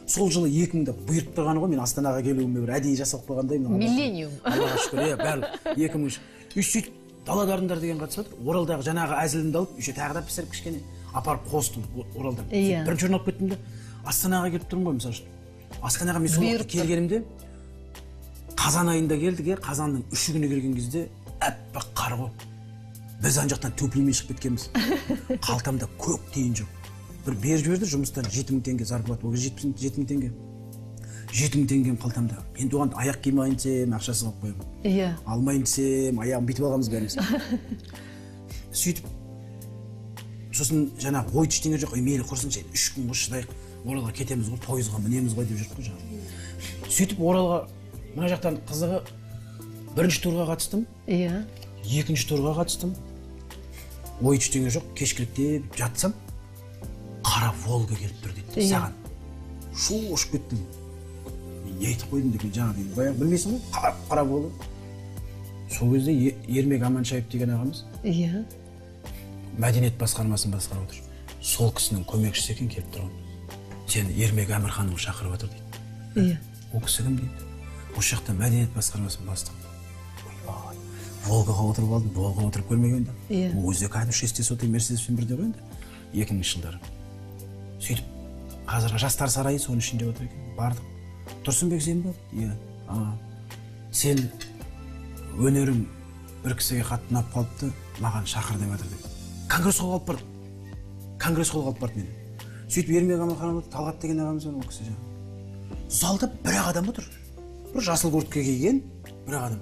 Сол жылы 2000-да бұйырып тұрғаны ғой, мен Астанаға келуіме бір әдейі жасалып қойғандай. Миллениум. Аллаға шүкір, иә, барлық 2003. И сөйтіп Дала дарындар деген қатысып жатыр. Оралдағы жаңағы әзілімді алып, еще тағы да пісіріп кішкене апарып қостым Оралдан. Бірінші орын алып кеттім де, Астанаға келіп тұрмын ғой, мысалы үшін. Астанаға мен сол уақытта келгенімде қазан айында келдік, қазанның 3 күні келген кезде әппақ қар ғой. Біз ана жақтан туфлимен шығып кеткенбіз. Қалтамда көк тиын жоқ. Бір беріп жіберді жұмыстан 7000 теңге зарплата. Ол кезде 7000 теңге. 7000 теңгем қалтамда. Енді оған аяқ киім алайын десем, ақшасыз қалып қоямын. Иә. Алмайын десем, аяғым бүйтіп алғанбыз бәріміз. Сөйтіп сосын жаңағы ой ештеңе жоқ, мейлі құрсыншы, 3 күн ғой шыдайық, Оралға кетеміз ғой, пойызға мінеміз ғой деп жүрдік қой жаңағы. Сөйтіп Оралға мына жақтан қызығы бірінші турға қатыстым. Иә. Екінші турға қатыстым. Ой ештеңе жоқ, кешкіліктеп жатсам, қара Волга келіп тұр дейді саған. Шошып кеттім. Мен не айтып қойдым деген жаңағы баяғы білмейсің ғой, қара Волга. Сол кезде Ермек Аманшаев деген ағамыз. Иә. Мәдениет басқармасын басқарып отыр. Сол кісінің көмекшісі екен келіп тұрған. Сені Ермек Әмірханұлы шақырып отыр дейді. Иә. Ол кісі кім дейді? Осы жақта мәдениет басқармасының бастығы. Ойбай, Волгаға отырып алдым, Волгаға отырып көрмеген енді. Иә. Ол өзі кәдімгі 600 Мерседеспен бірде ғой енді. 2000 жылдары. Сөйтіп қазіргі Жастар сарайы соның ішінде отыр екен. Бардық. Тұрсынбек сен ба? Иә. Сен өнерің бір кісіге қатты ұнап қалыпты, маған шақыр деп жатыр деп. Конгресс холға алып барды. Конгресс холға алып барды мені. Сөйтіп Ермек Аманханұлы, Талғат деген ағамыз бар, ол кісі жаңағы. Залда бір-ақ адам отыр. Бір жасыл куртка киген бір-ақ адам.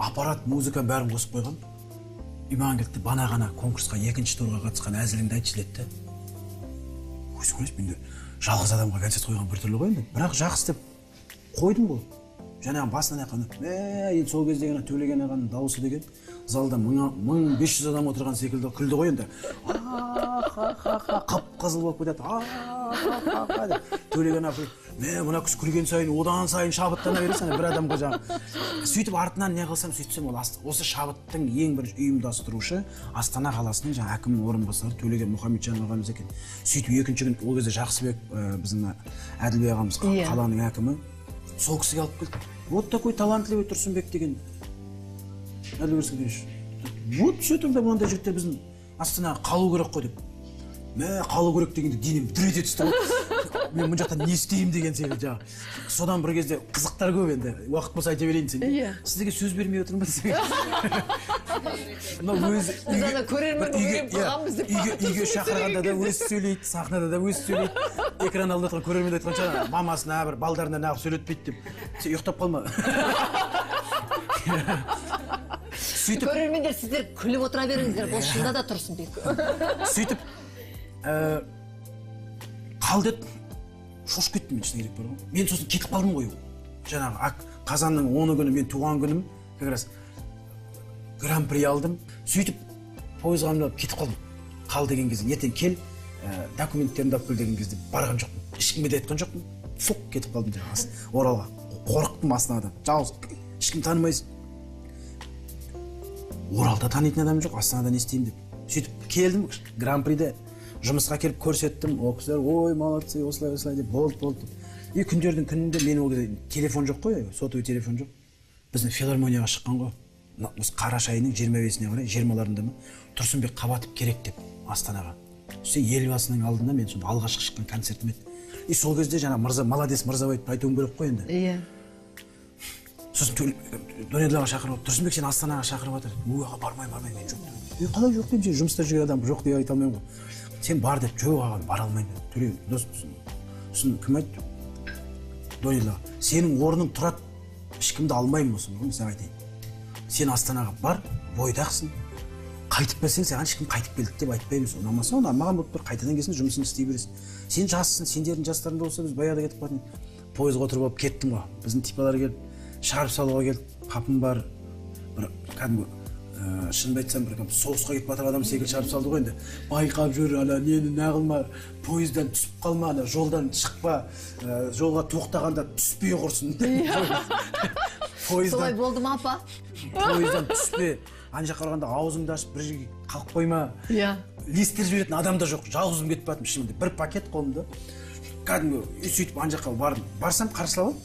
Аппарат, музыка бәрін қосып қойған. И маған келді, бана ғана конкурсқа екінші турға қатысқан әзіліңді айтшы деді. Өзің ойлайсың, мен де жалғыз адамға концерт қойған біртүрлі ғой енді. Бірақ жақсы деп қойдым ғой. Жаңағы басынан аяққа, енді сол кездегі ана Төлеген ағаның дауысы деген залда 1500 адам отырған секілді күлді ғой енді. Қып-қызыл болып кетеді. Деп. Төлеген аға, мына кісі күлген сайын одан сайын шабыттана бересің бір адамға жаңағы. Сөйтіп артынан не қылсам сөйтсем, ол осы шабыттың ең бірінші ұйымдастырушы Астана қаласының жаңа әкімінің орынбасары Төлеген Мұхамеджанов ағамыз екен. Сөйтіп екінші күн ол кезде Жақсыбек біздің Әділбек ағамыз қаланың әкімі, сол кісіге алып келді. Вот такой талантливый Тұрсынбек деген. Әділбек Сергеевич. Вот все тогда мынандай жігіттер біздің Астанаға қалу керек қой деп. Мә, қалу керек дегенде денем дір ете түсті ғой. Мен мына жақта не істеймін деген секілді жаңағы. Содан бір кезде қызықтар көп енді. Уақыт болса айта берейін десең. Сіздерге сөз бермей отырмын ба десең. Мынау өзі үйге шақырғанда да өзі сөйлейді, сахнада да өзі сөйлейді. Экран алдында отырған көрермен айтқан шығар, мамасына бір балдарына неғып сөйлетпейді деп. Сен ұйықтап қалма. Сөйтіп көрермендер, сіздер күліп отыра беріңіздер, бұл шынында да Тұрсынбек. Сөйтіп қал деді, шошып кеттім мен, шыны керек бар ғой. Мен сосын кетіп қалдым ғой. Жаңағы қазанның 10 күні мен туған күнім, как раз гран-при алдым. Сөйтіп пойызға мініп кетіп қалдым. Қал деген кезде, ертең кел, документтерімді алып кел деген кезде барған жоқпын. Ешкімге де айтқан жоқпын. Фук кетіп қалдым жаңағы Оралға. Қорықтым Астанадан. Жалғыз, ешкім танымайсың. Оралда танитын адам жоқ, Астанада не істеймін деп. Сөйтіп келдім, гран-приде жұмысқа келіп көрсеттім. Ол кісілер, ой, молодцы, осылай, осылай деп, болды, болды деп. И күндердің күнінде мен ол кезде телефон жоқ қой, сотовый телефон жоқ. Біздің филармонияға шыққан ғой. Осы қараша айының 25-іне қарай, 20-ларында ма, Тұрсынбек Қабатов керек деп Астанаға. Сөйтсе Елбасының алдында мен сонда алғашқы шыққан концертім еді. И сол кезде жаңа Мырза, молодец Мырзабаевты айтуым керек қой енді. Иә. Сосын Донеллаға шақырып алып, Тұрсынбек сені Астанаға шақырып жатыр. Ой, аға, бармаймын, бармаймын, мен жоқ. Е, қалай жоқ деймін, сен жұмыста жүрген адам жоқ деп айта алмаймын ғой. Сен бар деп, жоқ аға, бара алмаймын дедім. Төлеген дос, сосын кім айтты? Донила, сенің орның тұрады, ешкімді алмаймын осыны, мен саған айтайын. Сен Астанаға бар, бойдақсың, қайтып келсең, саған ешкім қайтып келді деп айтпаймыз. Ұнамаса, ұнамаған болып тұр, қайтадан келсін, жұмысын істей бересің. Сен жассың, сендердің жастарыңда болса, біз баяғыда кетіп қалатын. Пойызға отырып алып кеттім ғой. Біздің типалар келіп, шығарып салуға келді, папым бар, бір кәдімгі, шынымды айтсам, бір кәдімгі соғысқа кетіп жатқан адам секілді шығарып салды ғой енді. Байқап жүр, ана нені неғылма, пойыздан түсіп қалма, ана жолдан шықпа, жолға тоқтағанда түспей құрсын. Солай болды ма, апа? Пойыздан түспе, ана жаққа барғанда аузыңды ашып бір жерге қалып қойма. Иә. Ілестіріп жіберетін адам да жоқ, жалғыз өзім кетіп баттым, шынымен де бір пакет қолымда. Кәдімгі сөйтіп ана жаққа бардым. Барсам қарсылап алып,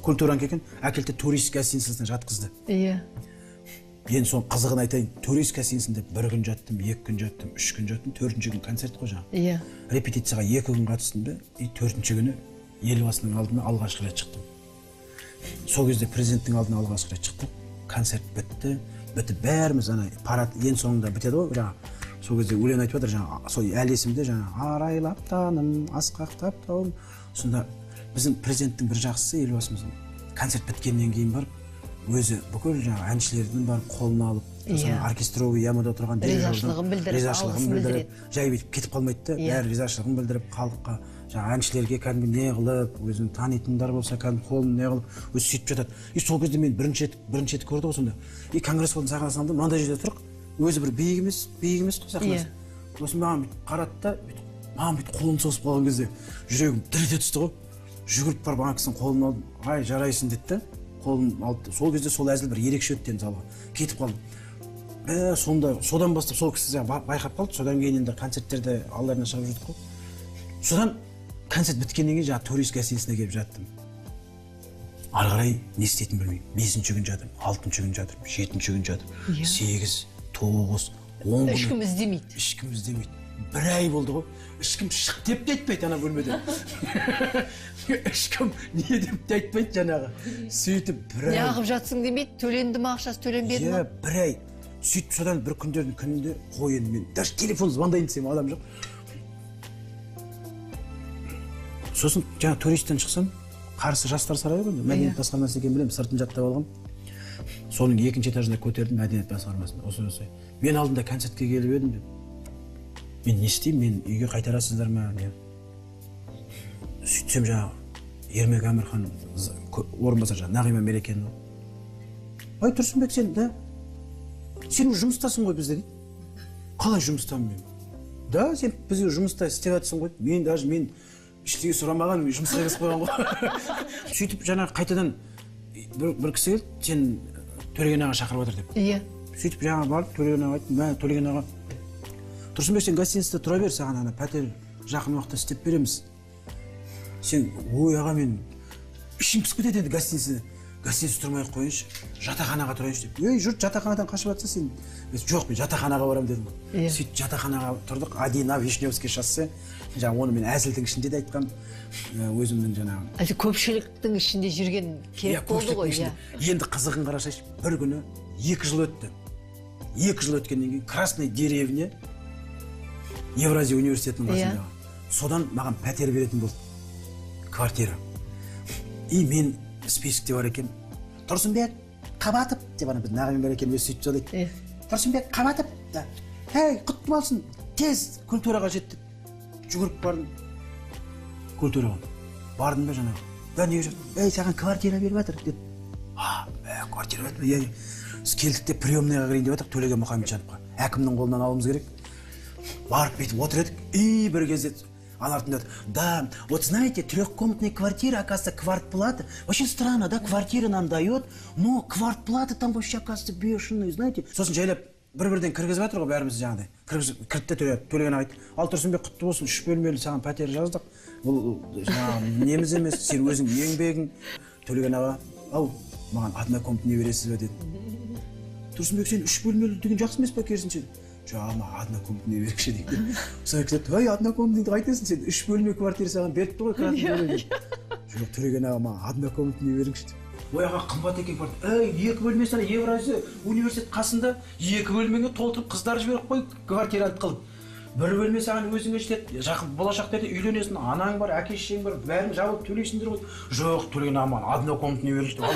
культуранікі екен, әкелді турист гостиницасына жатқызды. Иә. Енді соның қызығын айтайын, турист гостиницасында бір күн жаттым, 2 күн жаттым, 3 күн жаттым, 4-ші күн концерт қой жаңағы. Иә. Репетицияға 2 күн қатыстым да, и 4-ші күні Елбасының алдына алғашқы рет шықтым. Сол кезде президенттің алдына алғашқы рет шықтық. Концерт бітті, бітіп бәріміз ана парад ең соңында бітеді ғой жаңағы. Сол кезде өлең айтып жатыр жаңағы, сол әлі есімде жаңағы арайлап таным, асқақтап тауым. Сонда біздің президенттің бір жақсысы Елбасымыздың концерт біткеннен кейін барып өзі бүкіл жаңағы әншілердің барып қолына алып, сосын оркестровый ямада отырған ризашылығын білдіріп, ризашылығын білдіріп, жай бүйтіп кетіп қалмайды да, бәрі ризашылығын білдіріп, халыққа, жаңағы әншілерге кәдімгі не қылып, өзін танитындар болса кәдімгі қолын не қылып, өзі сөйтіп жатады. И сол кезде мен бірінші рет көрді ғой сонда. И конгресс холдың сахнасының алдында мынандай жерде тұрық, өзі бір биік емес, биік емес қой сахнасы. Сосын маған бүйтіп қарады да, бүйтіп маған бүйтіп қолын созып қалған кезде жүрегім дір ете түсті ғой. Жүгіріп барып ана кісінің қолын алдым, ай жарайсың деді да, қолын алды. Сол кезде сол әзіл бір ерекше өтті енді залға. Кетіп қалдым. Сонда содан бастап сол кісі байқап қалды. Содан кейін енді концерттерде алдарына шығып жүрдік қой. Содан концерт біткеннен кейін жаңағы турист гостиницасына келіп жаттым. Ары қарай не істейтінімді білмеймін. 5-ші күн жатырмын, 6-шы күн жатырмын, 7-ші күн жатырмын, 8, 9, 10 күн. Ешкім іздемейді. Ешкім іздемейді. Бір ай болды ғой. Ешкім шық деп те айтпайды ана бөлмеде. Ешкім не деп те айтпайды жаңағы. Сөйтіп бір ай. Неғып жатсың демейді, төленді ме ақшасы, төленбеді ме? Иә, бір ай. Сөйтіп содан бір күндердің күнінде қой енді мен даже телефон звондайын десем адам жоқ. Сосын жаңа туристтен шықсам, қарсы жастар сарайы ғой, мәдениет басқармасы екенін білемін, сыртын жаттап алғам. Соның екінші этажына көтердім мәдениет басқармасына. Осы. Мен алдында концертке келіп едім деп. Мен не істеймін, мен үйге қайтарасыздар ма? Не? Сөйтсем жаңағы Ермек Әмірхан орынбасар жаңағы Нағима Мерекенова. Ай Тұрсынбек сен да? Сен жұмыстасың ғой бізде дейді. Қалай жұмыстамын мен? Да, сен бізге жұмыста істеп жатсың ғой. Мен даже мен ештеңе сұрамаған, мен жұмысқа кірісіп қойған ғой. Сөйтіп жаңағы қайтадан бір кісі келді, сен Төлеген аға шақырып жатыр деп. Иә. Сөйтіп жаңағы барып Төлеген аға айттым, мә Төлеген аға, Тұрсынбек сен гостиницада тұра бер, саған ана пәтер жақын уақытта істеп береміз. Сен, ой аға, мен ішім пісіп кетеді енді гостиницада. Гостиницада тұрмай ақ қояйыншы, жатақханаға тұрайыншы деп. Ей, жұрт жатақханадан қашып жатса сен, жоқ, мен жатақханаға барамын дедім. Сөйтіп жатақханаға тұрдық, один на Вишневский шоссе. Жаңа оны мен әзілдің ішінде де айтқам, өзімнің жаңағы. Әлде көпшіліктің ішінде жүрген керек болды ғой, иә. Енді қызығын қарасайшы, бір күні 2 жыл өтті. 2 жыл өткеннен кейін Красная деревня Евразия университетінің қасындағы. Содан маған пәтер беретін болды. Квартира. И мен спискте бар екен. Тұрсынбек Қабатов деп ана біз Нағима Мерекен өзі сөйтіп сөйлейді. Тұрсынбек Қабатов. Ей, құтты болсын, тез культураға жет деп. Жүгіріп бардым. Культураға. Бардым да жаңағы. Да неге жүрсің? Ей, саған квартира беріп жатыр деп. А, квартира беріп жатыр. Иә. Келдік те приемныйға кірейін деп жатыр Төлеген Мұхамеджановқа. Әкімнің қолынан алуымыз керек. Барып бүйтіп отыр едік. И бір кезде ана артында, да, вот знаете, трехкомнатная квартира, оказывается, квартплата. Очень странно, да, квартира нам дает, но квартплата там вообще, оказывается, бешеные, знаете. Сосын жайлап бір-бірден кіргізіп жатыр ғой бәріміз жаңағыдай. Кіргізіп, кірді де Төлеген айтты. Ал Тұрсынбек құтты болсын, 3 бөлмелі саған пәтер жаздық. Бұл жаңағы неміз емес, сен өзің еңбегің. Төлеген аға, ау, маған однокомнатный бересіз бе деді. Тұрсынбек сен 3 бөлмелі деген жақсы емес па керісінше? Жоқ, маған однокомнатный берікші дейді. Сол кісі айтты, ой, однокомнатныйды қайтесің сен, 3 бөлме квартира саған беріпті ғой, красный бөлме. Жоқ, Төлеген аға, маған однокомнатный беріңізші деп. Ой, аға, қымбат екен квартира. Ей, 2 бөлмесі ана Евразия университет қасында 2 бөлмеңе толтырып қыздар жіберіп қой, квартирант қылып. Бір бөлме саған өзіңе жетеді. Жақын болашақта үйленесің, анаң бар, әке шешең бар, бәрін жабылып төлейсіңдер ғой. Жоқ, төлеген аман, однокомнатный беріңізші деп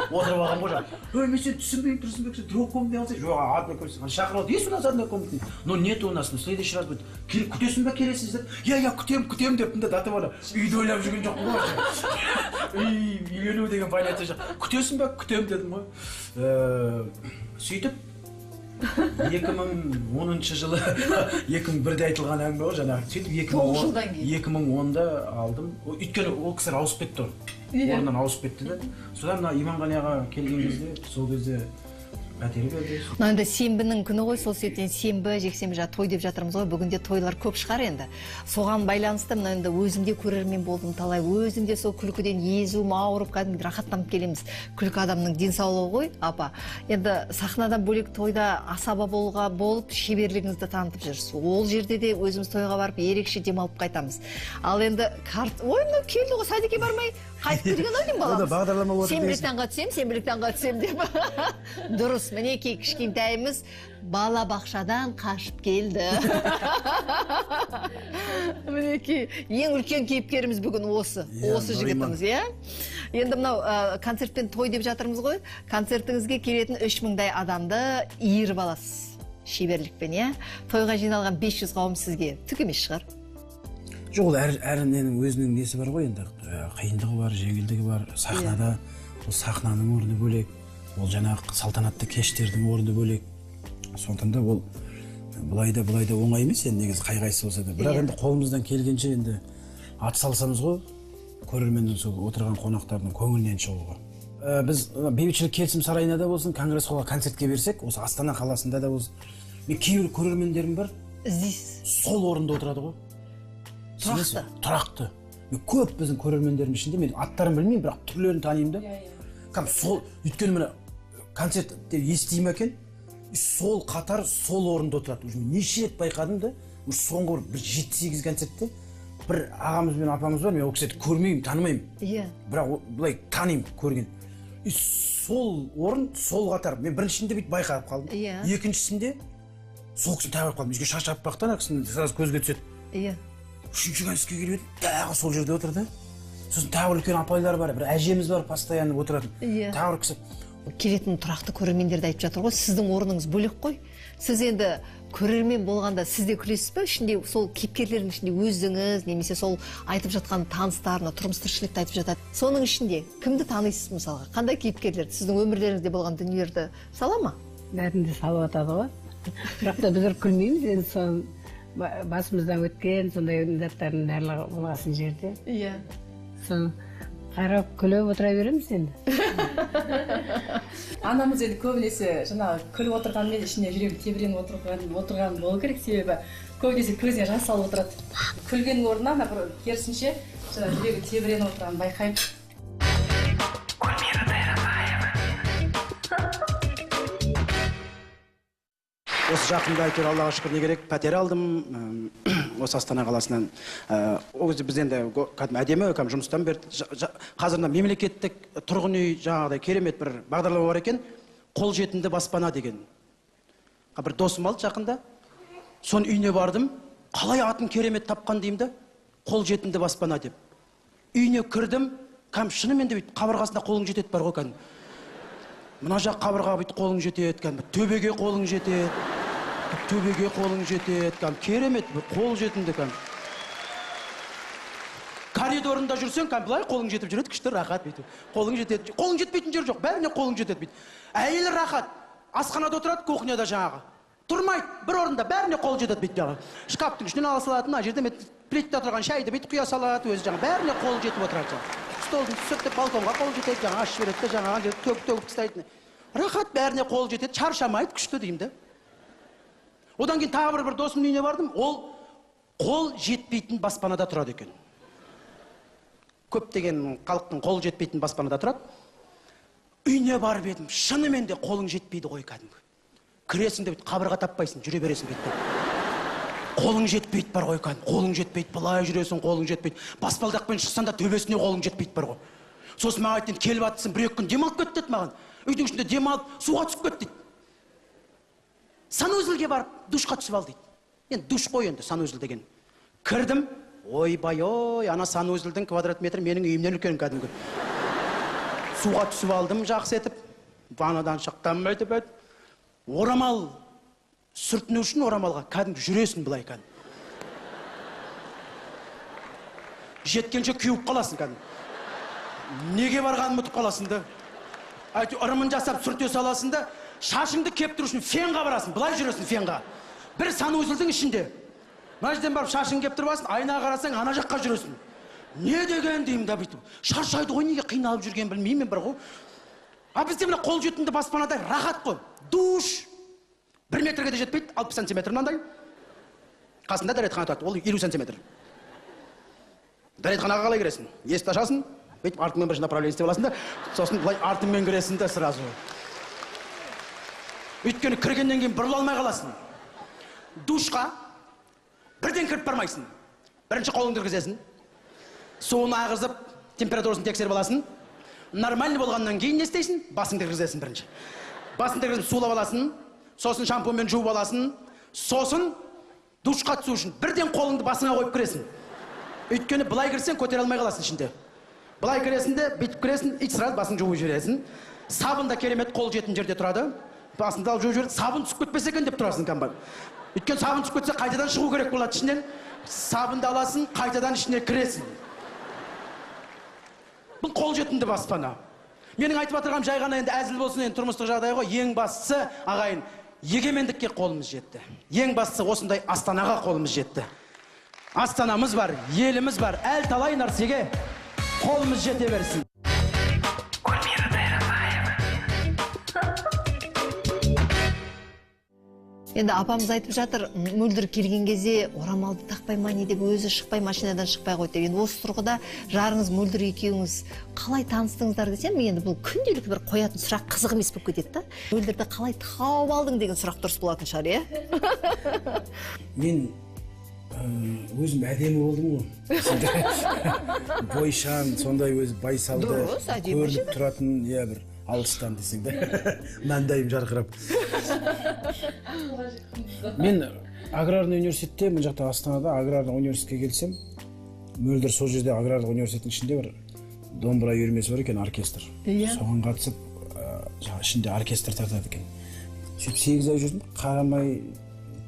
отырып алған ғой жаңағы. Ой, мен сені түсінбеймін, Тұрсынбек, сен трехкомнатный алсай. Жоқ, однокомнатный. Шақырып алды, есть у нас однокомнатный? Но нет у нас, но в следующий раз будет. Күтесің ба, келесіз деп. Иә, иә, күтем, күтем деппін де, даты бала. Үйді ойлап жүрген жоқпын ғой. Үй, үйлену деген понятие жоқ. Күтесің ба, күтем дедім ғой. Сөйтіп 2010 жылы 2001-де айтылған әңгіме ғой жаңағы. Сөйтіп 2010-да алдым. Өйткені ол кісілер ауысып кетті ғой. Орнынан ауысып кетті де. Содан мына Иманғали аға келген кезде, сол кезде пәтер берді. Мына енді сенбінің күні ғой, сол себептен сенбі, жексенбі жаңа той деп жатырмыз ғой. Бүгінде тойлар көп шығар енді. Соған байланысты мына енді өзім де көрермен болдым талай. Өзім де сол күлкіден езуім ауырып кәдімгі рахаттанып келеміз. Күлкі адамның денсаулығы ғой, апа. Енді сахнадан бөлек тойда асаба болуға болып шеберлігіңізді танытып жүрсіз. Ол жерде де өзіміз тойға барып ерекше демалып қайтамыз. Ал енді карт, ой, мынау келді ғой, садикке бармай қайтып келген ау деймін баламыз. Бағдарлама отыр Сенбілік таңға түсем, сенбілік таңға түсем деп. Дұрыс, мінекей кішкентайымыз балабақшадан қашып келді. Мінекей ең үлкен кейіпкеріміз бүгін осы, осы жігітіміз, иә? Енді мынау концертпен той деп жатырмыз ғой. Концертіңізге келетін 3000-дай адамды иіріп аласыз шеберлікпен, иә? Тойға жиналған 500 қауым сізге түк емес шығар. Жоқ, ол әр ненің өзінің несі бар ғой енді, қиындығы бар, жеңілдігі бар. Сахнада, ол сахнаның орны бөлек, ол жаңағы салтанатты кештердің орны бөлек. Сондықтан да ол былай да былай да оңай емес енді негізі қай қайсысы болса да. Бірақ енді қолымыздан келгенше енді ат салсамыз ғой, көрерменнің сол отырған қонақтардың көңілінен шығуға. Біз бейбітшілік келісім сарайына да болсын, конгресс холлға концертке берсек, осы Астана қаласында да болсын, мен кейбір көрермендерім бар, іздейсіз. Сол орында отырады ғой. Тұрақты. Тұрақты. Мен көп біздің көрермендердің ішінде мен аттарын білмеймін, бірақ түрлерін танимын да. Кәдімгі сол, өйткені мына концертте естимін екен, сол қатар сол орында отырады. Уже неше рет байқадым да, уже соңғы бір 7-8 концертте бір ағамыз бен апамыз бар, мен ол кісілерді көрмеймін, танымаймын. Иә. Бірақ былай танимын, көрген. И сол орын, сол қатар. Мен біріншісінде бүйтіп байқап қалдым. Иә. Екіншісінде сол кісіні тағы қалдым. Үйге шаш аппақтан, кісінің сразу көзге түседі. Иә. Үшінші концертке келіп едім, тағы сол жерде отырды. Сосын тағы үлкен апайлар бар, бір әжеміз бар, постоянно отыратын. Иә. Тағы бір кісі. Келетін тұрақты көрермендерді айтып жатыр ғой, сіздің орныңыз бөлек қой. Сіз енді көрермен болғанда сіз де күлесіз бе? Ішінде сол кейіпкерлердің ішінде өзіңіз немесе сол айтып жатқан таныстарына, тұрмыс тіршілікті айтып жатады. Соның ішінде кімді танисыз мысалға? Қандай кейіпкерлерді, сіздің өмірлеріңізде болған дүниелерді сала ма? Бәрін де салып атады ғой. Бірақ та біздер күлмейміз енді сол басымыздан өткен сондай заттардың барлығы болғасын жерде. Иә. Соны қарап күліп отыра береміз енді. Анамыз енді көбінесе жаңағы күліп отырғанмен ішінде жүрегі тебіреніп отырған болу керек, себебі көбінесе көзіне жас алып отырады. Күлгеннің орнына ана бір керісінше жаңағы жүрегі тебіреніп отырғанын байқаймын. Осы жақында әйтеуір Аллаға шүкір не керек, пәтер алдым, осы Астана қаласынан. Ол кезде біз енді кәдімгі әдемі, кәдімгі жұмыстан берді. Қазір мына мемлекеттік тұрғын үй жаңағыдай керемет бір бағдарлама бар екен, қолжетімді баспана деген. Бір досым алды жақында, соның үйіне бардым, қалай атын керемет тапқан деймін да, қолжетімді баспана деп. Үйіне кірдім, кәдімгі шынымен де бүйтіп қабырғасында қолың жетеді бар ғой кәдімгі. Мына жақ қабырға бүйтіп қолың жетеді, кәдімгі төбеге қолың жетеді. Төбеге қолың жетеді, кәдімгі керемет, қол жетімді кәдімгі. Коридорында жүрсең, кәдімгі былай қолың жетіп жүреді, күшті рахат бүйтіп. Қолың жетеді, қолың жетпейтін жер жоқ, бәріне қолың жетеді бүйтіп. Әйелі рахат, асханада отырады, кухняда жаңағы. Тұрмайды, бір орында бәріне қол жетеді бүйтіп жаңағы. Шкафтың ішінен ала салады, мына жерде плитте отырған шайды бүйтіп құя салады, өзі жаңағы бәріне қол жетіп отырады жаңағы. Столдың түсіріп балконға қол жетеді, жаңағы ашып жібереді де, жаңағы жерде төгіп-төгіп тастайды. Рахат, бәріне қол жетеді, шаршамайды, күшті деймін де. Одан кейін тағы бір досымның үйіне бардым, ол қол жетпейтін баспанада тұрады екен. Көптеген халықтың қол жетпейтін баспанада тұрады. Үйіне барып едім, шынымен де қолың жетпейді ғой кәдімгі. Кіресің де бүйтіп қабырға таппайсың, жүре бересің бүйтіп. Қолың жетпейді бар ғой кәдімгі, қолың жетпейді, былай жүресің, қолың жетпейді. Баспалдақпен шықсаң да төбесіне қолың жетпейді бар ғой. Сосын маған айтты, келіп атсың, бір-екі күн демалып кет деді маған. Үйдің ішінде демалып, суға түсіп кет дейді. Санузелге барып, душқа түсіп ал дейді. Енді душ қой енді, санузел деген. Кірдім, ойбай ой, ана санузелдің квадрат метрі менің үйімнен үлкен кәдімгі. Суға түсіп алдым жақсы етіп, ваннадан шықтым өйтіп өйтіп. Орамал сүртіну үшін орамалға кәдімгі жүресің былай кәдімгі. Жеткенше кеуіп қаласың кәдімгі. Неге барғанын ұмытып қаласың да. Әйтеуір ырымын жасап сүрте саласың да, шашыңды кептіру үшін фенға барасың, былай жүресің фенға. Бір санузелдің ішінде. Мына жерден барып шашыңды кептіріп аласың, айнаға қарасаң, ана жаққа жүресің. Не деген деймін да бүйтіп. Шаршайды ғой, неге қиналып жүргенін білмеймін бір ғой. А бізде мына қолжетімді баспанада рахат қой. Душ 1 метрге де жетпейді, 60 сантиметр мынандай. Қасында дәретхана тұрады, ол 50 сантиметр. Дәретханаға қалай кіресің? Есікті ашасың, бүйтіп артыңмен бірінші направление істеп аласың да, сосын былай артыңмен кіресің да сразу. Өйткені кіргеннен кейін бұрыла алмай қаласың. Душқа бірден кіріп бармайсың. Бірінші қолыңды кіргізесің. Суын ағызып, температурасын тексеріп аласың. Нормальный болғаннан кейін не істейсің? Басыңды кіргізесің бірінші. Басыңды кіргізіп сулап аласың, сосын шампуньмен жуып аласың, сосын душқа түсу үшін бірден қолыңды басыңа қойып кіресің. Өйткені былай кірсең көтере алмай қаласың ішінде. Былай кіресің де, бүйтіп кіресің, и сразу басын жуып жібересің. Сабын да керемет қол жетім жерде тұрады. Басыңды алып жуып жібересің, сабын түсіп кетпесе екен деп тұрасың кәдімгі. Өйткені сабын түсіп кетсе қайтадан шығу керек болады ішінен. Сабынды аласың, қайтадан ішіне кіресің. Бұл қолжетімді баспана. Менің айтып отырғаным жай ғана енді әзіл болсын, енді тұрмыстық жағдай ғой. Ең бастысы, ағайын, егемендікке қолымыз жетті. Ең бастысы осындай Астанаға қолымыз жетті. Астанамыз бар, еліміз бар, әл талай нәрсеге қолымыз жете берсін. Енді апамыз айтып жатыр, Мөлдір келген кезде орамалды тақпай ма не деп өзі шықпай, машинадан шықпай қойды деп. Енді осы тұрғыда жарыңыз Мөлдір екеуіңіз қалай таныстыңыздар десем, енді бұл күнделікті бір қоятын сұрақ қызық емес болып кетеді да. Мөлдірді қалай тауып алдың деген сұрақ дұрыс болатын шығар, иә? Мен өзім әдемі болдым ғой. Бойшаң, сондай өзі байсалды, көрініп тұратын, иә, бір алыстан десең де, маңдайым жарқырап. Мен аграрный университетте, мына жақта Астанада аграрный университетке келсем, Мөлдір сол жерде аграрлық университеттің ішінде бір домбыра үйірмесі бар екен, оркестр. Соған қатысып, ішінде оркестр тартады екен. Сөйтіп 8 ай жүрдім, қарамай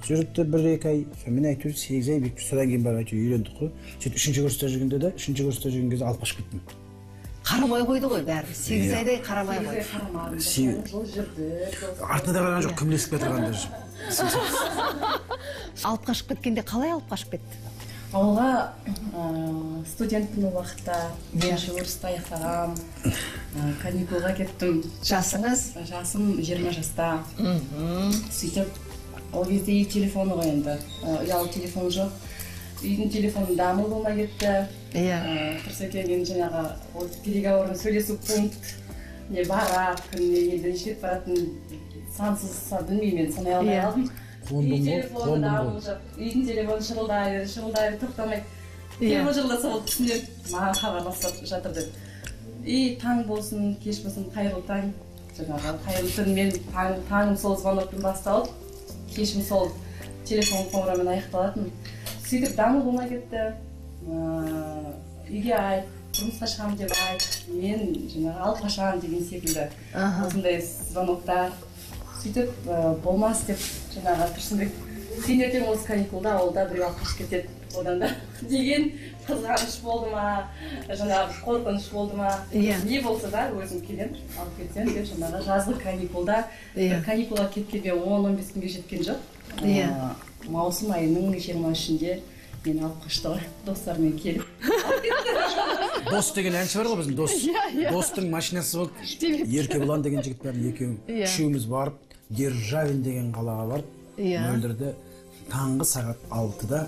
жүріпті 1-2 ай, сонымен әйтеуір 8 ай бүйтіп, содан кейін барып әйтеуір үйрендік қой. Сөйтіп 3-ші курста жүргенде де, 3-ші курста жүрген кезде алып қашып кеттім. Қарамай қойды ғой бәрі, 8 айдай қарамай қойды. Артына да қараған жоқ, кімлесіп кетірген даже. Алып қашып кеткенде қалай алып қашып кетті? Ауылға студентпін ол уақытта, 1-ші курсты аяқтағам, каникулға кеттім. Жасыңыз? Жасым 20 жаста. Сөйтіп, ол кезде үй телефоны ғой енді, ұялы телефон жоқ. Үйдің телефоны дамыл болмай кетті. Тұрсекең енді жаңағы переговорный сөйлесу пункт не барады, күніне елден жетіп баратын сансыз, білмеймін мен, санай алмай қалдым. Үй телефоны дамыл жоқ, үйдің телефоны шырылдай, шырылдай, тоқтамайды. Телефон шырылдаса ол түсінеді, маған хабарласып жатыр деп. И таң болсын, кеш болсын, қайырлы таң, жаңағы қайырлы түн, мен таңым сол звонокпен басталып, кешім сол телефон қоңыраумен аяқталатын. Сөйтіп дамыл болмай кетті. Үйге айт, тұрмысқа шығамын деп айт, мен жаңағы алып қашамын деген секілді осындай звоноктар. Сөйтіп болмас деп жаңағы Тұрсынбек, сен ертең осы каникулда ауылда біреу алып қашып кетеді одан да деген қызғаныш болды ма, жаңағы қорқыныш болды ма, не болса да өзім келем, алып кетсем деп жаңағы жазғы каникулда, каникулға кеткенде 10-15 күнге жеткен жоқ. Маусым айының 23-інде мені алып қашты ғой, достарымен келіп. Дос деген әнші бар ғой біздің, Дос. Достың машинасы болды. Еркебұлан деген жігіт бар, екеуі, үшеуміз барып, Державин деген қалаға барып, Мөлдірді таңғы сағат 6-да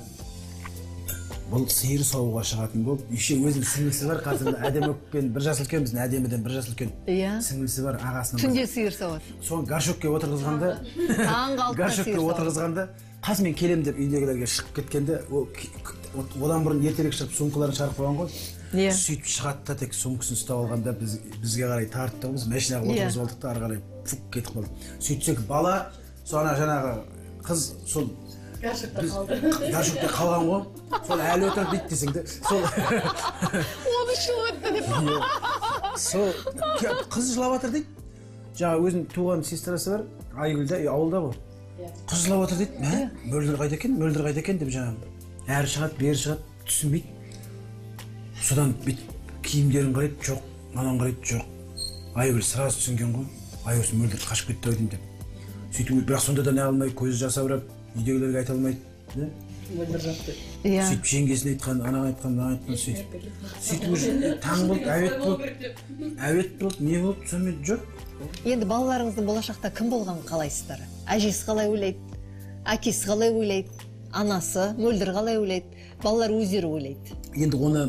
бұл сиыр саууға шығатын болып, еще өзінің сіңлісі бар, қазір Әдемікпен бір жас үлкен, біздің Әдеміден бір жас үлкен. Сіңлісі бар, ағасының. Түнде сиыр сауады. Соны горшокке отырғызғанда, таңғы 6-да горшокке отырғызғанда, қас мен келем деп үйдегілерге шығып кеткенде, одан бұрын ертерек шығып сумкаларын шығарып қойған ғой. Сөйтіп шығады да тек сумкасын ұстап алғанда бізге қарай тартты, біз машинаға отырғызып алдық та ары қарай фук кетіп қалдық. Сөйтсек бала, сол ана жаңағы қыз сол Горшокта қалды. Горшокта қалған ғой. Сол әлі отыр дейді десең де. Сол 13 жыл өтті деп. Сол қыз жылап жатыр дейді. Жаңа өзінің туған сестрасы бар, Айгүл де ауылда ғой. Қыз жылап жатыр дейді. Мә, Мөлдір қайда екен, Мөлдір қайда екен деп жаңа. Әрі шығады, бері шығады, түсінбейді. Содан бүйтіп киімдерін қарайды, жоқ, ананы қарайды, жоқ. Айгүл сразу түсінген ғой. Ай, осы Мөлдір қашып кетті ау деймін деп. Сөйтіп, бірақ сонда да не алмай, көзі жасаурап, үйдегілерге айта алмайды. Мөлдір жоқ деп. Сөйтіп жеңгесіне айтқан, анаға айтқан, мынаға айтқан, сөйтіп. Сөйтіп уже таң болды, әует болды. Әует болды, не болды, сонымен жоқ. Енді балаларыңыздың болашақта кім болғанын қалайсыздар? Әжесі қалай ойлайды, әкесі қалай ойлайды, анасы Мөлдір қалай ойлайды, балалар өздері ойлайды. Енді оны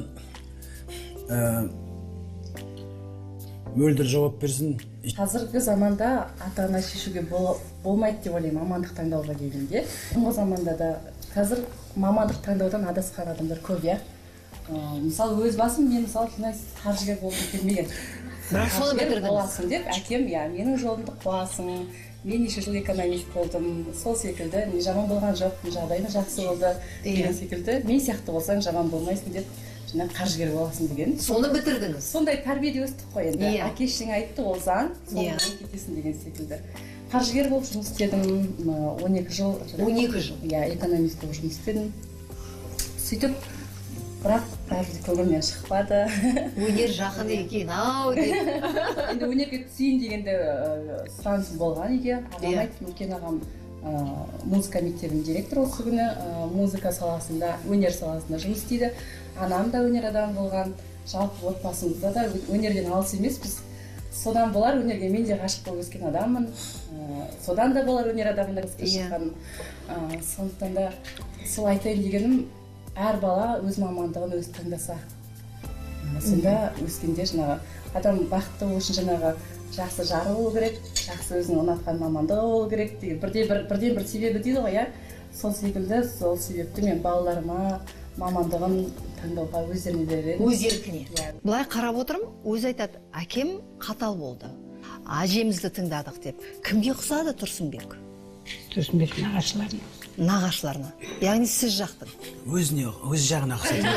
Мөлдір жауап берсін. Қазіргі заманда ата-ана шешуге болмайды деп ойлаймын, мамандық таңдауға келгенде. Бұрынғы заманда да қазір мамандық таңдаудан адасқан адамдар көп, иә. Мысалы, өз басым, мен мысалы финансист қаржыгер болғым келмеген. Бірақ соны бітірдіңіз. Боласың деп әкем, иә, менің жолымды қуасың. Мен неше жыл экономист болдым, сол секілді, не жаман болған жоқ, жағдайым жақсы болды деген секілді. Мен сияқты болсаң жаман болмайсың деп, жаңа қаржыгер боласың деген. Соны бітірдіңіз. Сондай тәрбиеде өстік қой енді. Әке шешең айтты, ол заң, соны кетесің деген секілді. Қаржыгер болып жұмыс істедім, 12 жыл. 12 жыл? Иә, экономист болып жұмыс істедім. Сөйтіп, бірақ бәрібір көңілімнен шықпады. Өнер жақын екен, ау деп. Енді өнерге түсейін дегенде сұранысым болған үйге. Ағам айтты, үлкен ағам музыка мектебінің директоры осы күні, музыка саласында, өнер саласында жұмыс істейді. Анам да өнер адамы болған, жалпы отбасымызда да өнерден алыс емеспіз. Содан болар өнерге мен де ғашық болып өскен адаммын. Содан да болар өнер адамына шыққан. Сондықтан да сол айтайын дегенім, әр бала өз мамандығын өзі таңдаса. Сонда өскенде жаңағы адам бақытты болу үшін жаңағы жақсы жары болу керек, жақсы өзінің ұнатқан мамандығы болу керек деген бірден бір себебі дейді ғой, иә. Сол секілді, сол себепті мен балаларыма мамандығын таңдауға өздеріне берер едім. Өз еркіне. Былай қарап отырмын, өзі айтады, әкем қатал болды, әжемізді тыңдадық деп. Кімге ұқсады Тұрсынбек? Тұрсынбек нағашыларына. Нағашыларына. Яғни сіз жақтың. Өзіне, өз жағына ұқсайды.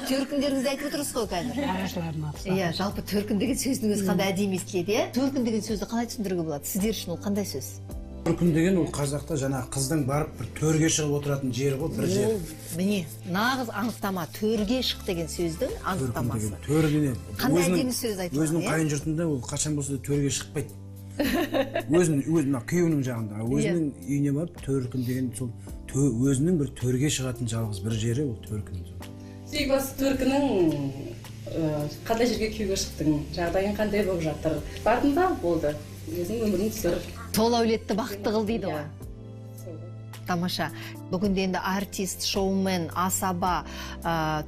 Төркіндеріңізді айтып отырсыз ғой қазір. Нағашыларына ұқсады. Иә, жалпы төркін деген сөздің өзі қандай әдемі естіледі, иә? Төркін деген сөзді қалай түсіндіруге болады? Сіздер үшін ол қандай сөз? Төркін деген ол қазақта жаңағы қыздың барып бір төрге шығып отыратын жері ғой, бір жер. Міне, нағыз анықтама, төрге шық деген сөздің анықтамасы. Төргене. Қандай әдемі сөз айтылған, өзінің қайын жұртында ол қашан болса да төрге шықпайды. Өзінің, мына күйеуінің жағында, өзінің үйіне барып төркін деген сол өзінің бір төрге шығатын жалғыз бір жері ол төркін. Ең басты төркінің қандай жерге күйеуге шықтың, жағдайың қандай болып жатыр? Бардың ба? Болды. Өзің өмірің түсір. Сол әулетті бақытты қыл дейді ғой. Тамаша. Бүгінде енді артист, шоумен, асаба,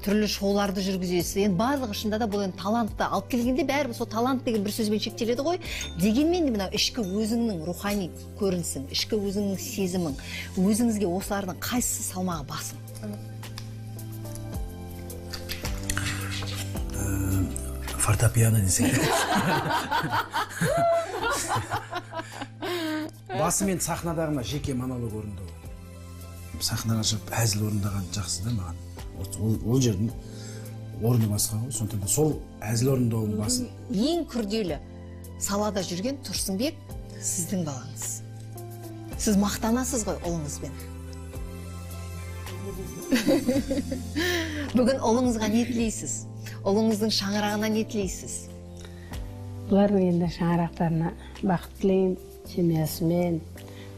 түрлі шоуларды жүргізесіз. Енді барлығы шынында да бұл енді талантты алып келгенде бәрібір сол талант деген бір сөзбен шектеледі ғой. Дегенмен де мынау ішкі өзіңнің рухани көрінісің, ішкі өзіңнің сезімің, өзіңізге осылардың қайсысы салмағы басым? Фортепиано десең. Басымен сахнадағы мына жеке монолог орындау. Сахнаға шығып әзіл орындаған жақсы да маған. Ол жердің орны басқа ғой, сондықтан да сол әзіл орындауым басым. Ең күрделі салада жүрген Тұрсынбек сіздің балаңыз. Сіз мақтанасыз ғой ұлыңызбен. Бүгін ұлыңызға не тілейсіз? Ұлыңыздың шаңырағына не тілейсіз? Бұлардың енді шаңырақтарына бақыт тілеймін, семьясымен,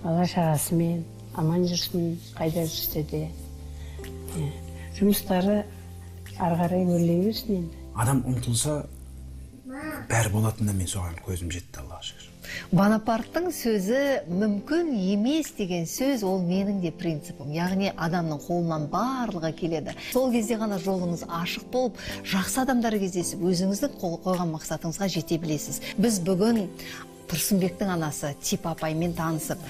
бала шағасымен, аман жүрсін, қайда жүрсе де. Жұмыстары ары қарай өрлей берсін енді. Адам ұмтылса, бәрі болатынына мен соған көзім жетті, Аллаға шүкір. Бонапарттың сөзі мүмкін емес деген сөз, ол менің де принципім. Яғни адамның қолынан барлығы келеді. Сол кезде ғана жолыңыз ашық болып, жақсы адамдар кездесіп, өзіңіздің қойған мақсатыңызға жете білесіз. Біз бүгін Тұрсынбектің анасы Типа апаймен танысып,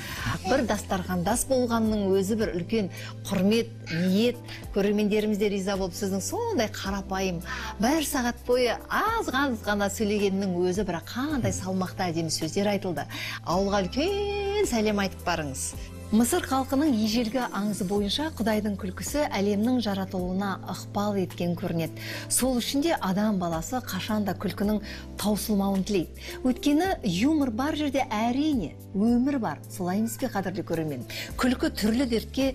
бір дастархандас болғанның өзі бір үлкен құрмет, ниет, көрермендеріміз де риза болып, сіздің сондай қарапайым, бір сағат бойы аз ғана сөйлегеннің өзі бірақ қандай салмақты әдемі сөздер айтылды. Ауылға үлкен сәлем айтып барыңыз. Мысыр халқының ежелгі аңызы бойынша Құдайдың күлкісі әлемнің жаратылуына ықпал еткен көрінеді. Сол үшін де адам баласы қашанда күлкінің таусылмауын тілейді. Өйткені юмор бар жерде әрине өмір бар. Солай емес пе, қадірлі көрермен? Күлкі түрлі дертке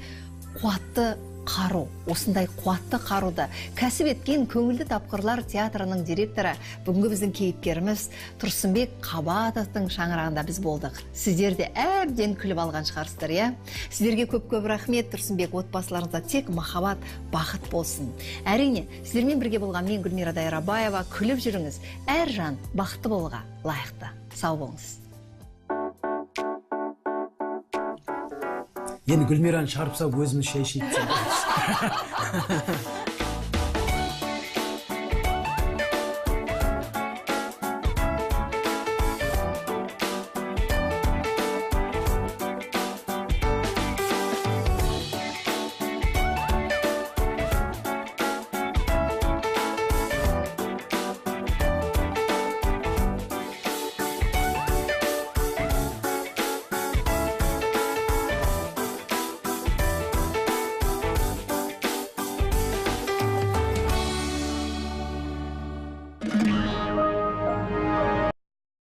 қуатты қару. Осындай қуатты қаруды кәсіп еткен Көңілді тапқырлар театрының директоры, бүгінгі біздің кейіпкеріміз Тұрсынбек Қабатовтың шаңырағында біз болдық. Сіздер де әбден күліп алған шығарсыздар, иә? Сіздерге көп-көп рахмет, Тұрсынбек, отбасыларыңызда тек махаббат, бақыт болсын. Әрине, сіздермен бірге болған мен Гүлмира Дайрабаева. Күліп жүріңіз, әр жан бақытты болуға лайықты. Сау болыңыз. Енді Гүлмираны шығарып салып өзіміз шай ішейік.